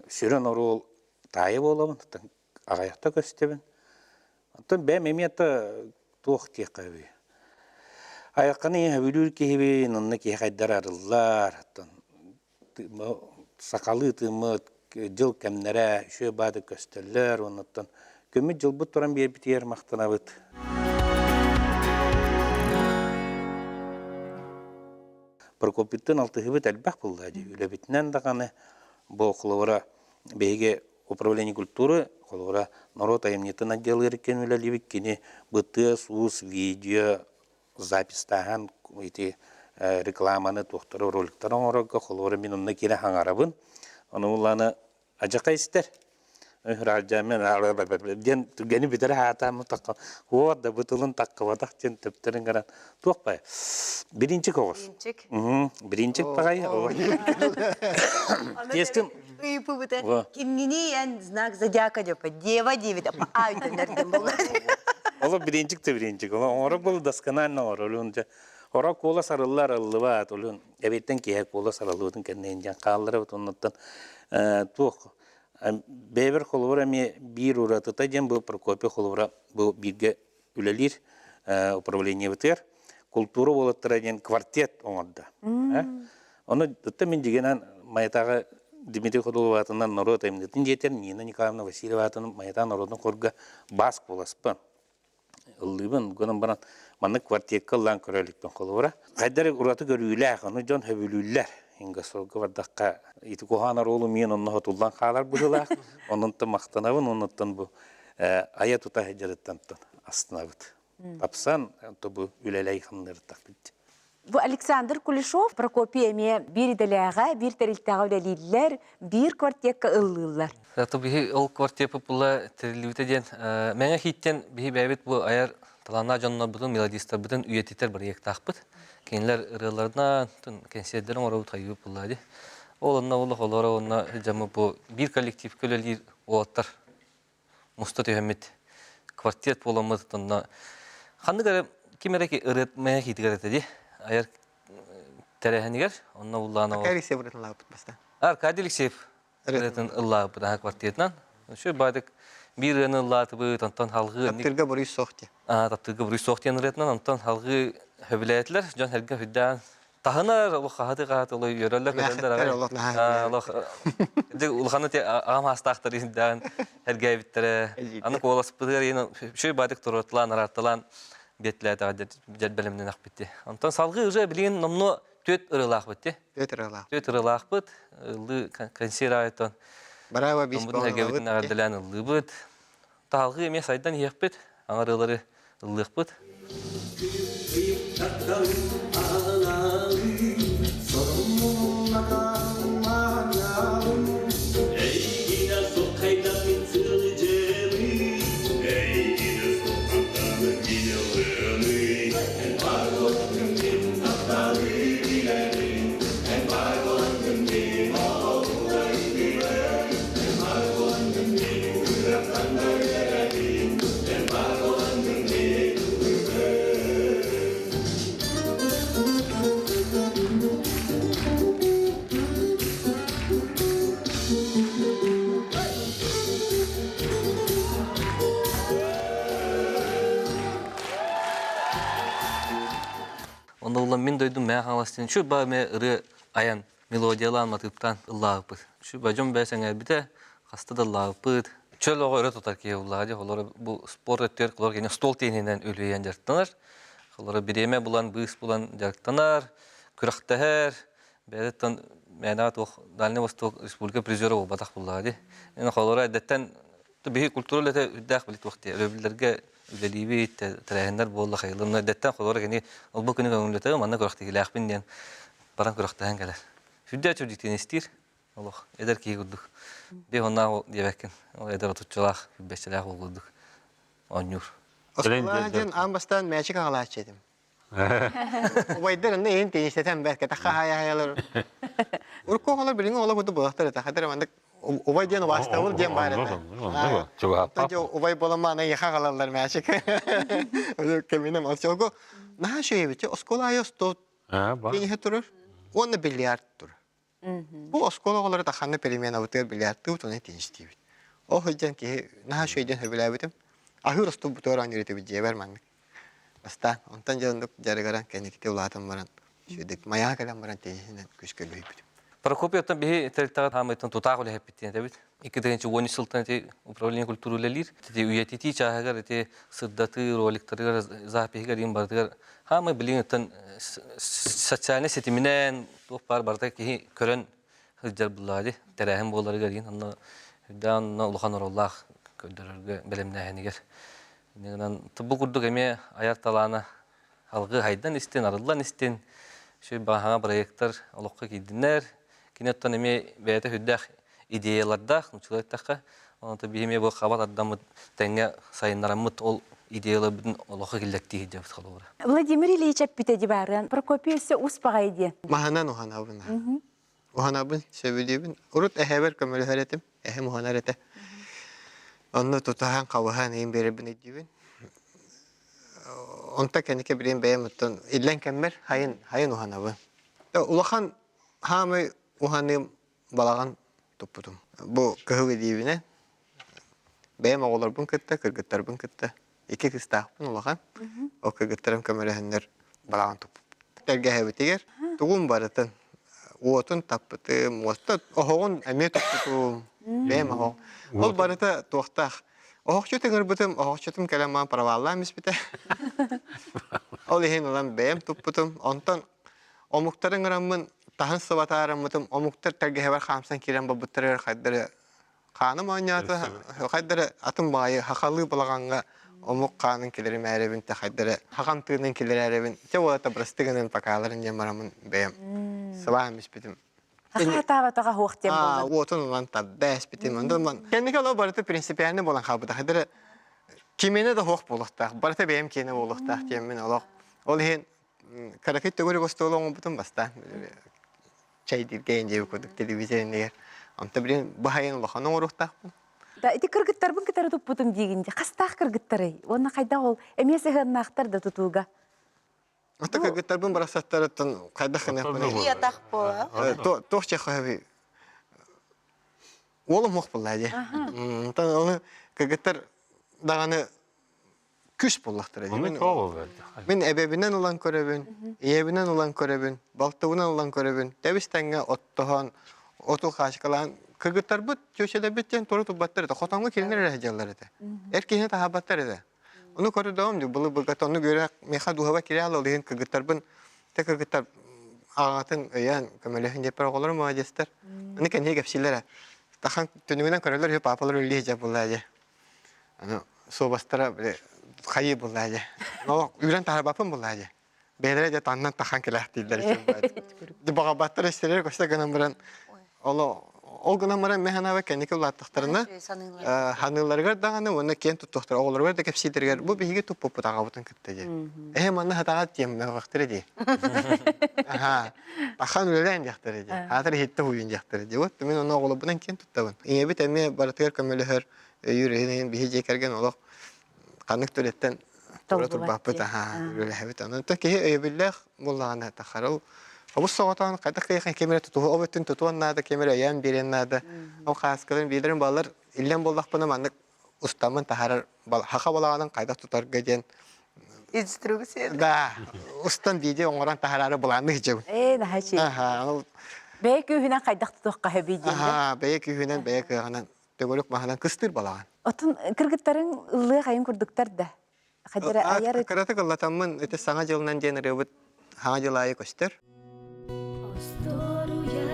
сүрүн оруол таайа буолабын аҕыйахта көстөбүн. Оттон бэйэм эмиэ да туох диэххэ үһүй. Айахханы сөбүлүүр киһибин, онно киһи хайдар арыллар. Оттон сахалыы тыыммыт дьыл кэмнэрэ үчүгэй баады көстөллөр. Оннуттан көмүт дьылбыт туран биэрбитигэр махтанабыт. Прокопиттан алтыһыбыт элбэх буолла дии. Үлэбитинэн даҕаны бу холобура биһиги управление культуры холобура норуот айымньытын отделыгар кин үлэлиибит кини бытыас уус видео запистааһан ити рекламаны туохтары роликтары оҥорорго холобура мин онно киирэн хаҥарабын ону улааны адьака истэр диэн түгэни бүтэрэ хаатааммын такка уот да бытылын таккыбатах диэн төптөрүн гынан туох бай биринчик оҕус биринчик баҕай тиэстин Ыйыппыбыта кимҥиний эн знак зодиака депа дева диэбит а өйдөнөр диэн буолла. Оло биринчик да биринчик. Оҥоро был досконально оҥоролун дьэ. Оро куола сарылла арыллыбат олун эбиттэн киһи куола сарыллыбытын кэннин дьэн хаалларабыт оннуттан туох бэйбэр холобура эмиэ биир уратыта диэн бу Прокопий холобура бу бииргэ үлэлиир управлениебытыгар култуура уолаттара диэн квартет оҥордо. Ону ытта мин дьигинэн Майатааҕы Дмитрий Ходулов аатынан норуот айымньытын дьиэтигэр Нина Николаевна Васильева аатынан Майатаа норуотун хорга бас куоласпын ыллыыбын гынан баран маннык квартетка ыллаан көрө иликпин холобура хайдары ураты көрүүлээх ону дьон сөбүлүүллэр ингасолга бардахха ити куһаҕан оруолу миэн онно хотуллан хаалар быһыылаах оннуттан махтанабын оннуттан бу айа-тута сылдьарыттан астынабыт. Тапсан, бу үлэлэй хамныртахпыт. Бу Александр Кулешов, Прокопий эмиэ биир идэлээҕэ, биир тэрилтэҕэ үлэлииллэр, биир квартекка ыллыыллар. Зато биһи ол квартепы була тэриллибитэ диэн Мэҥэ Хииттэн биһи бэйэбит бу айар талааннаах дьоннорбутун, мелодистарбытын үйэтитэр бырайыактаахпыт. Кинилэр ырыаларынан, кэнсиэрдэрин оҥоробут хайыыбыт буолла дии. Ол онно олох олоро уонна дьаммыт бу биир коллективка үлэлиир уолаттар муста түһэммит квартет буоламмыт онно ханнык эрэ ким эрэ ырыат мэҥэ киитигэр этэ дии айар тэрээһинигэр онно буллаана Аркадий Алексеев ырыатын ылаабыт баста Аркадий Алексеев ырыатын ыллаабыт аха квартетынан үчүгэй баадык биир ырыаны ыллаатыбыт онтон халгыы таптыырга буруй суох диэн таптыырга буруй суох диэн ырыатынан онтон халгыы сөбүлээтилэр дьон сэргэ сүрдээн таһынар олох хаһаты хаһаты олох үөрэллэр көтөллөр аҕай олох улаханы аҕам хаастаахтар иһиндээн эргээбиттэрэ аны куоласпытыгар иин үчүгэй баадык туруорталаан араарталаан биэтлээтэҕэ дьэр бэлэмнэнэхпит онтон салгыы уже билигин номнуо түөрт ырыалаахпыт ти түөрт ырыалаах түөрт ырыалаахпыт ыллыы консерв аайтон браво бис эргэбитин эҕэрдэлээн ыллыыбыт таһалгыы эмиэ сайдан иһиэхпит аҥарыылары ыллыахпыт. Онно улам мин дойдум Мэҥэ Хаҥалас диэн үчүгэй баҕа эмиэ ырыа айан, мелодиялаан, матыыптаан ыллаабыппыт. Үчүгэй баҕа дьон бэйэ сэҥээрбитэ, хаста да ыллаабыппыт. Чөл оҕо өрө тутар киһи буллаҕа дии. Олору бу спорт өттүгэр олор кини остуол тиэнинэн үлүйэн дьарыктанар. Олору бириэмэ булан, быыс булан дьарыктанар, күрэхтэһэр. Бэйэтиттэн мээнэҕэ туох Дальний Восток республика призера буолбатах буллаҕа дии. Эн холоро эрдэттэн биһи культура үлэтэ үрдээх били туох дии өрөбүллэргэ үлэлиибит, тэрээһиннэр буолла хайылынна эрдэттэн холоро кини ол бу күнү көҥүллэтэ манна күрэхтэһиилээхпин диэн баран күрэхтэһэн кэлэр. Сүрдээх чэбдиктиин истиир олох эдэр киһи курдук. Биир оннаах диэбэккин ол эдэр отуччалаах, бэсчэлээх уол курдук оонньуур. Оскуолаҕа диэн аан бастаан мээчик аҕалааччы этим. Убайдар онно иһин теннистэтэн бэрт кэтэх хаһаайалар. Урукку оҕолор билиҥҥи оҕолор курдук буолахтар этэ. Хатыр маннык убай диэн убаастабыл диэн баар этэ. Убай буолан маана иэхэ аҕалаллар мээчик. Кэминем оччолго наһаа үчүгэй оскуола айы остуол тенниһэ турар уонна бильярд турар. Бу оскуола оҕолоро тахханна переменабытыгар бильярдтыыбыт уонна теннистиибит. Ол сылдьан киһи наһаа үчүгэйдэн сөбүлээбитим. Аһыыр остуолбутугар оонньуур этибит дьиэбэр маннык. Бастаан онтон дьэ оннук дьарыгыран кэнникити улаатан баран үчүгэйдик майаҕа кэлэн баран тенниһинэн күүскэ үлүһүйбүтүм. Прокопий оттон биһи тэрилтэҕэ хаамыйтан тутаах үлэһиппит диэн этэбит. 2013 сылтан ити управление культуры үлэлиир. Ити үйэтитии чааһыгар ити сырдатыы роликтарыгар, запиһыгар иин барытыгар хаамай билигин оттон социальнай ситиминэн туох баар барыта киһи көрөн сылдьар буллаҕа дии. Тэрээһин буоларыгар иин онно үрдээн онно улахан оруоллаах көрдөрөргө бэлэмнээһинигэр. Иннинэн бу курдук эмиэ айар талаана алгыы хайдан истин, арыллан истин, үчүгэй баҕаһаҥа проектар олоххо киирдиннэр. Кини оттон эмиэ бэйэтэ сүрдээх идеялардаах, нууччалыы эттэххэ, онон биһи эмиэ бу хаба тардаммыт тэҥҥэ сайыннараммыт ол идеяларбытын олоххо киллэртии сылдьабыт холобура. Владимир Ильич эппитэ дибаарыан Прокопий өссө ус баҕайы диэн. Маһынан уһанабын. Уһанабын, сөбүлүүбүн. Урут эһэбэр көмөлөһөр этим, эһэм уһанар этэ. Онно тутаһан, хабыһан иин биэрэрбин өйдүүбүн. Онто кэнники билин бэйэм оттон иллэҥ кэммэр хайын хайын уһанабын. Улахан хаамай уһаныым балаҕан туппутум. Бу кыһыл илиибинэн бэйэм оҕолорбун кытта, кыргыттарбын кытта икки кыстаахпын улахан. Ол кыргыттарым көмөлөһөннөр балаҕан туппут. Тэлгэһэбитигэр тугум барытын уотун таппытым, уоста оһоҕун эмиэ туппутум, бэйэм оһох. Ол барыта туохтаах. Оһохчут ыҥырбытым, оһохчутум кэлэн маан проваллаан испитэ. Ол иһин ылан бэйэм туппутум. Онтон омуктары ыҥыраммын таһын сыбатаараммытым, омуктар тэлгэһэбэр хаамсан киирэн барбыттарыгар хайдары Хааным оонньоото, хайдары атын баҕайы хахалыы балаҕаҥҥа омук хаанын килэримээрэбин те хайдары хахан тыынын килэрээрэбин те уолата бырасты гынан покаларын диэн бараммын бэйэм сыбаан испитим. Хахаатаабатаҕа хуох диэн буолла. Уотун ылан тарда испитим. Онтон кэнники олох барыта принципиально буолан хаалбыта. Хайдары кимиэнэ да хуох буолуохтаах, барыта бэйэм киэнэ буолуохтаах диэммин олох. Ол иһин кыракый төгүрүк остуол оҥорбутум бастаан чэйдииргэ диэбит курдук телевизор иннигэр. Онто билин баһайын улахан оҥоруохтаахпын. Да ити кыргыттарбын кытары туппутум диигин дии. Хастаах кыргыттарый? Уонна хайдах ол эмиэ сыһыаннаахтар да тутууга? Ото кыргыттарбын барахсаттарыттан хайдах гыныахпыный? Ятах буола. Туох чехоһаби уолум муох буолла дии. Онтон оны кыргыттар даҕаны күс буоллахтара дии. Мин эбэбинэн ылан көрөбүн, ийэбинэн ылан көрөбүн, балтыбынан ылан көрөбүн. Тэбис тэҥҥэ оттоһон, оту хаачыкалаан кыргыттарбыт, чүөчэлэрбит диэн тура турбаттар этэ. Хотоҥҥо кинилэр эрэ сылдьаллар этэ. Эр киһини таһаабаттар этэ. Ону көрдөҕүм дии, былы-былгата оннук үөрэх миэхэ дууһаба кириэл ол иһин кыргыттарбын те кыргыттар аҕатын өйөөн көмөлөһүн диэппэр оҕолорум молодецтар. Аны кэннигэ кэпсииллэрэ. Тахан түнүгүнэн көрөллөр үһү паапалар үллиэ дьэ буолла дьэ. Аны суобастара били хайыы буолла дьэ. Но үүрэн таһарбаппын буолла дьэ. Бэйэлэрэ дьэ таннан тахан кэлээхтииллэр Ди баҕабаттар истэрэр көстө гынан баран оло ол гынан баран мен ханаба кэнники улааттахтарына ханыыларыгар даҕаны уонна киэн туттуохтара оҕолоругар да кэпсиилэригэр бу биһиги туппуппут аҕабытын кытта дии. Эһэ манна хатаҕат диэм мөҕөхтөрө дии. Аха. Ахан үлэлээн диэхтэрэ дии. Аатар иһиттэ уйун диэхтэрэ дии. Вот мин ону оҕолорбунан киэн туттабын. Ийэбит эмиэ барытыгар көмөлөһөр, өйүүр иһин биһи дьиэ кэргэн олох ханнык түрөттэн тура турбаппыт аха үлэлэһэбит. Онон киһи өйөбүллээх буоллаҕына тахарыл Обус соҕотоон хайдах кыйахан кемере тутуһу ол өттүн тутуон наада, кемере өйөөн биэриэн наада. Ол хааскаларын биилэрин балар иллэн буоллахпына маннык устаммын таһаарар хаха балаҕанын хайдах тутарга диэн. Инструкция. Да, устан видео оҥорон таһараары былаанны сылдьабын. Ээ, наһаа үчүгэй. Аха, ол Бэйэ күүһүнэн хайдах тутуохха сөбүй диэн. Аха, бэйэ күүһүнэн, бэйэ кыаҕынан төгүрүк маһынан кыстыыр балаҕан. Отун кыргыттарыҥ ыллыах айын курдуктар да. Хайдара айар Кыратык ыллатаммын ити Саҥа дьылынан диэн ырыабыт Саҥа дьыл аайы көстөр. Остуоруйа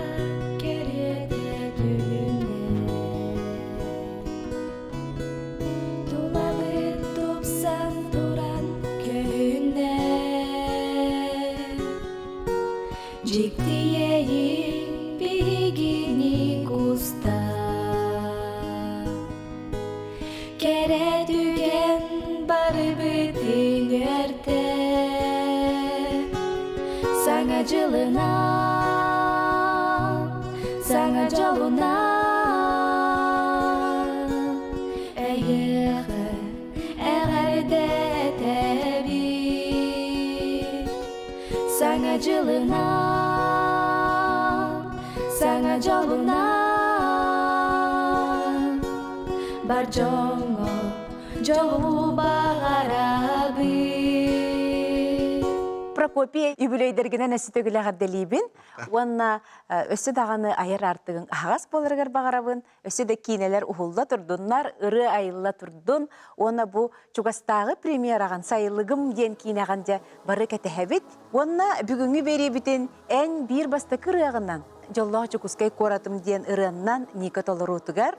кэриэтэ түһүнэ Тулабыт тупсан туран көһүнэ Дьикти иэйии биһигини куста Кэрэ түгэн барыбытын үөртэ Саҥа дьылынан, саҥа дьолунан Эйиэхэ эҕэрдэ этэбит Саҥа дьылынан, саҥа дьолунан Бар дьоҥҥо дьолу баҕарабын. Прокопий юбилейдэргинэн өссө төгүл эҕэрдэлиибин уонна өссө даҕаны айар аартыгыҥ аһаҕас буоларыгар баҕарабын. Өссө да киинэлэр уһулла турдуннар, ырыа айылла турдун уонна бу чугастааҕы премьераҕын Сайылыгым диэн киинэҕин дьэ бары кэтэһэбит. Уонна бүгүҥҥү биэриибитин эн биир бастакы ырыаҕынан Дьоллоох Дьокуускай куоратым диэн ырыаннан Ника толоруутугар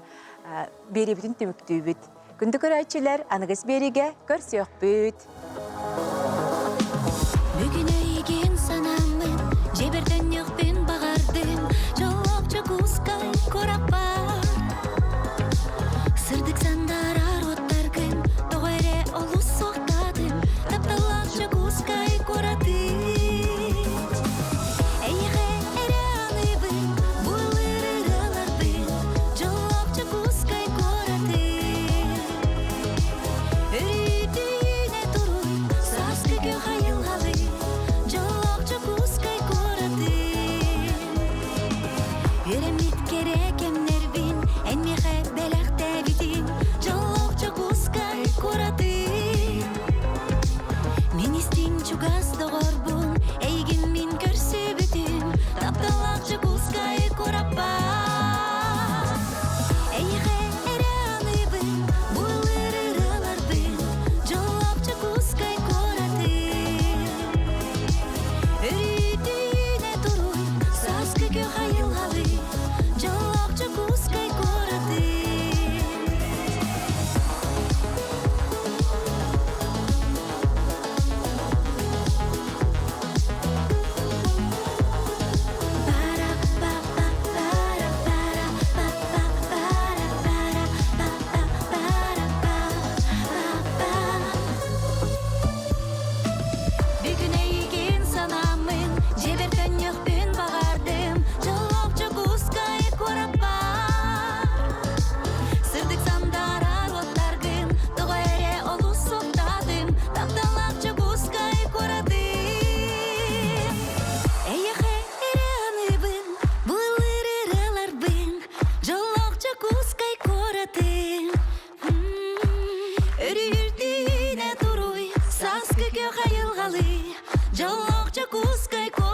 биэриибитин түмүктүүбүт. Күндү көрөөччүлэр, аныгыс биэриигэ көрсүөхпүт! Бүгүн эйигин санааммын, дьиэбэр төннүөхпүн баҕардым, дьоллоох Дьокуускай куораппар. Сырдык сандаарар уоттаргын, тоҕо эрэ олус суохтаатым, тапталлаах Дьокуускай куоратым. Эйиэхэ эрэ аныыбын, бу ыллыыр ырыаларбын, дьоллоох Дьокуускай куоратым. Өрүүтүүнэ туруй, сааскы күөх айылҕалыы, дьоллоох Дьокуускай куоратым. Үөрэммит кэрэ кэмнэрбин эн миэхэ бэлэхтээбитиҥ, дьоллоох Дьокуускай куоратым. Мин истиҥ чугас доҕорбун, эйигин мин көрсүбүтүм, тапталлаах Дьокуускай куораппар. Эйиэхэ эрэ аныыбын, бу ыллыыр ырыаларбын, дьоллоох Дьокуускай куоратым. Өрүүтүүнэ туруй, сааскы күөх айылҕалыы, дьоллоох Дьокуускай куоратым. Бүгүн эйигин санааммын, дьиэбэр төннүөхпүн баҕардым, дьоллоох Дьокуускай куораппар. Сырдык сандаарар уоттаргын, тоҕо эрэ олус суохтаатым, тапталлаах Дьокуускай куоратым. Эйиэхэ эрэ аныыбын, бу ыллыыр ырыаларбын, дьоллоох Дьокуускай куоратым. Өрүһүрдүүнэ туруй, сааскы күөх айылҕалыы, дьоллоох Дьокуускай куоратым.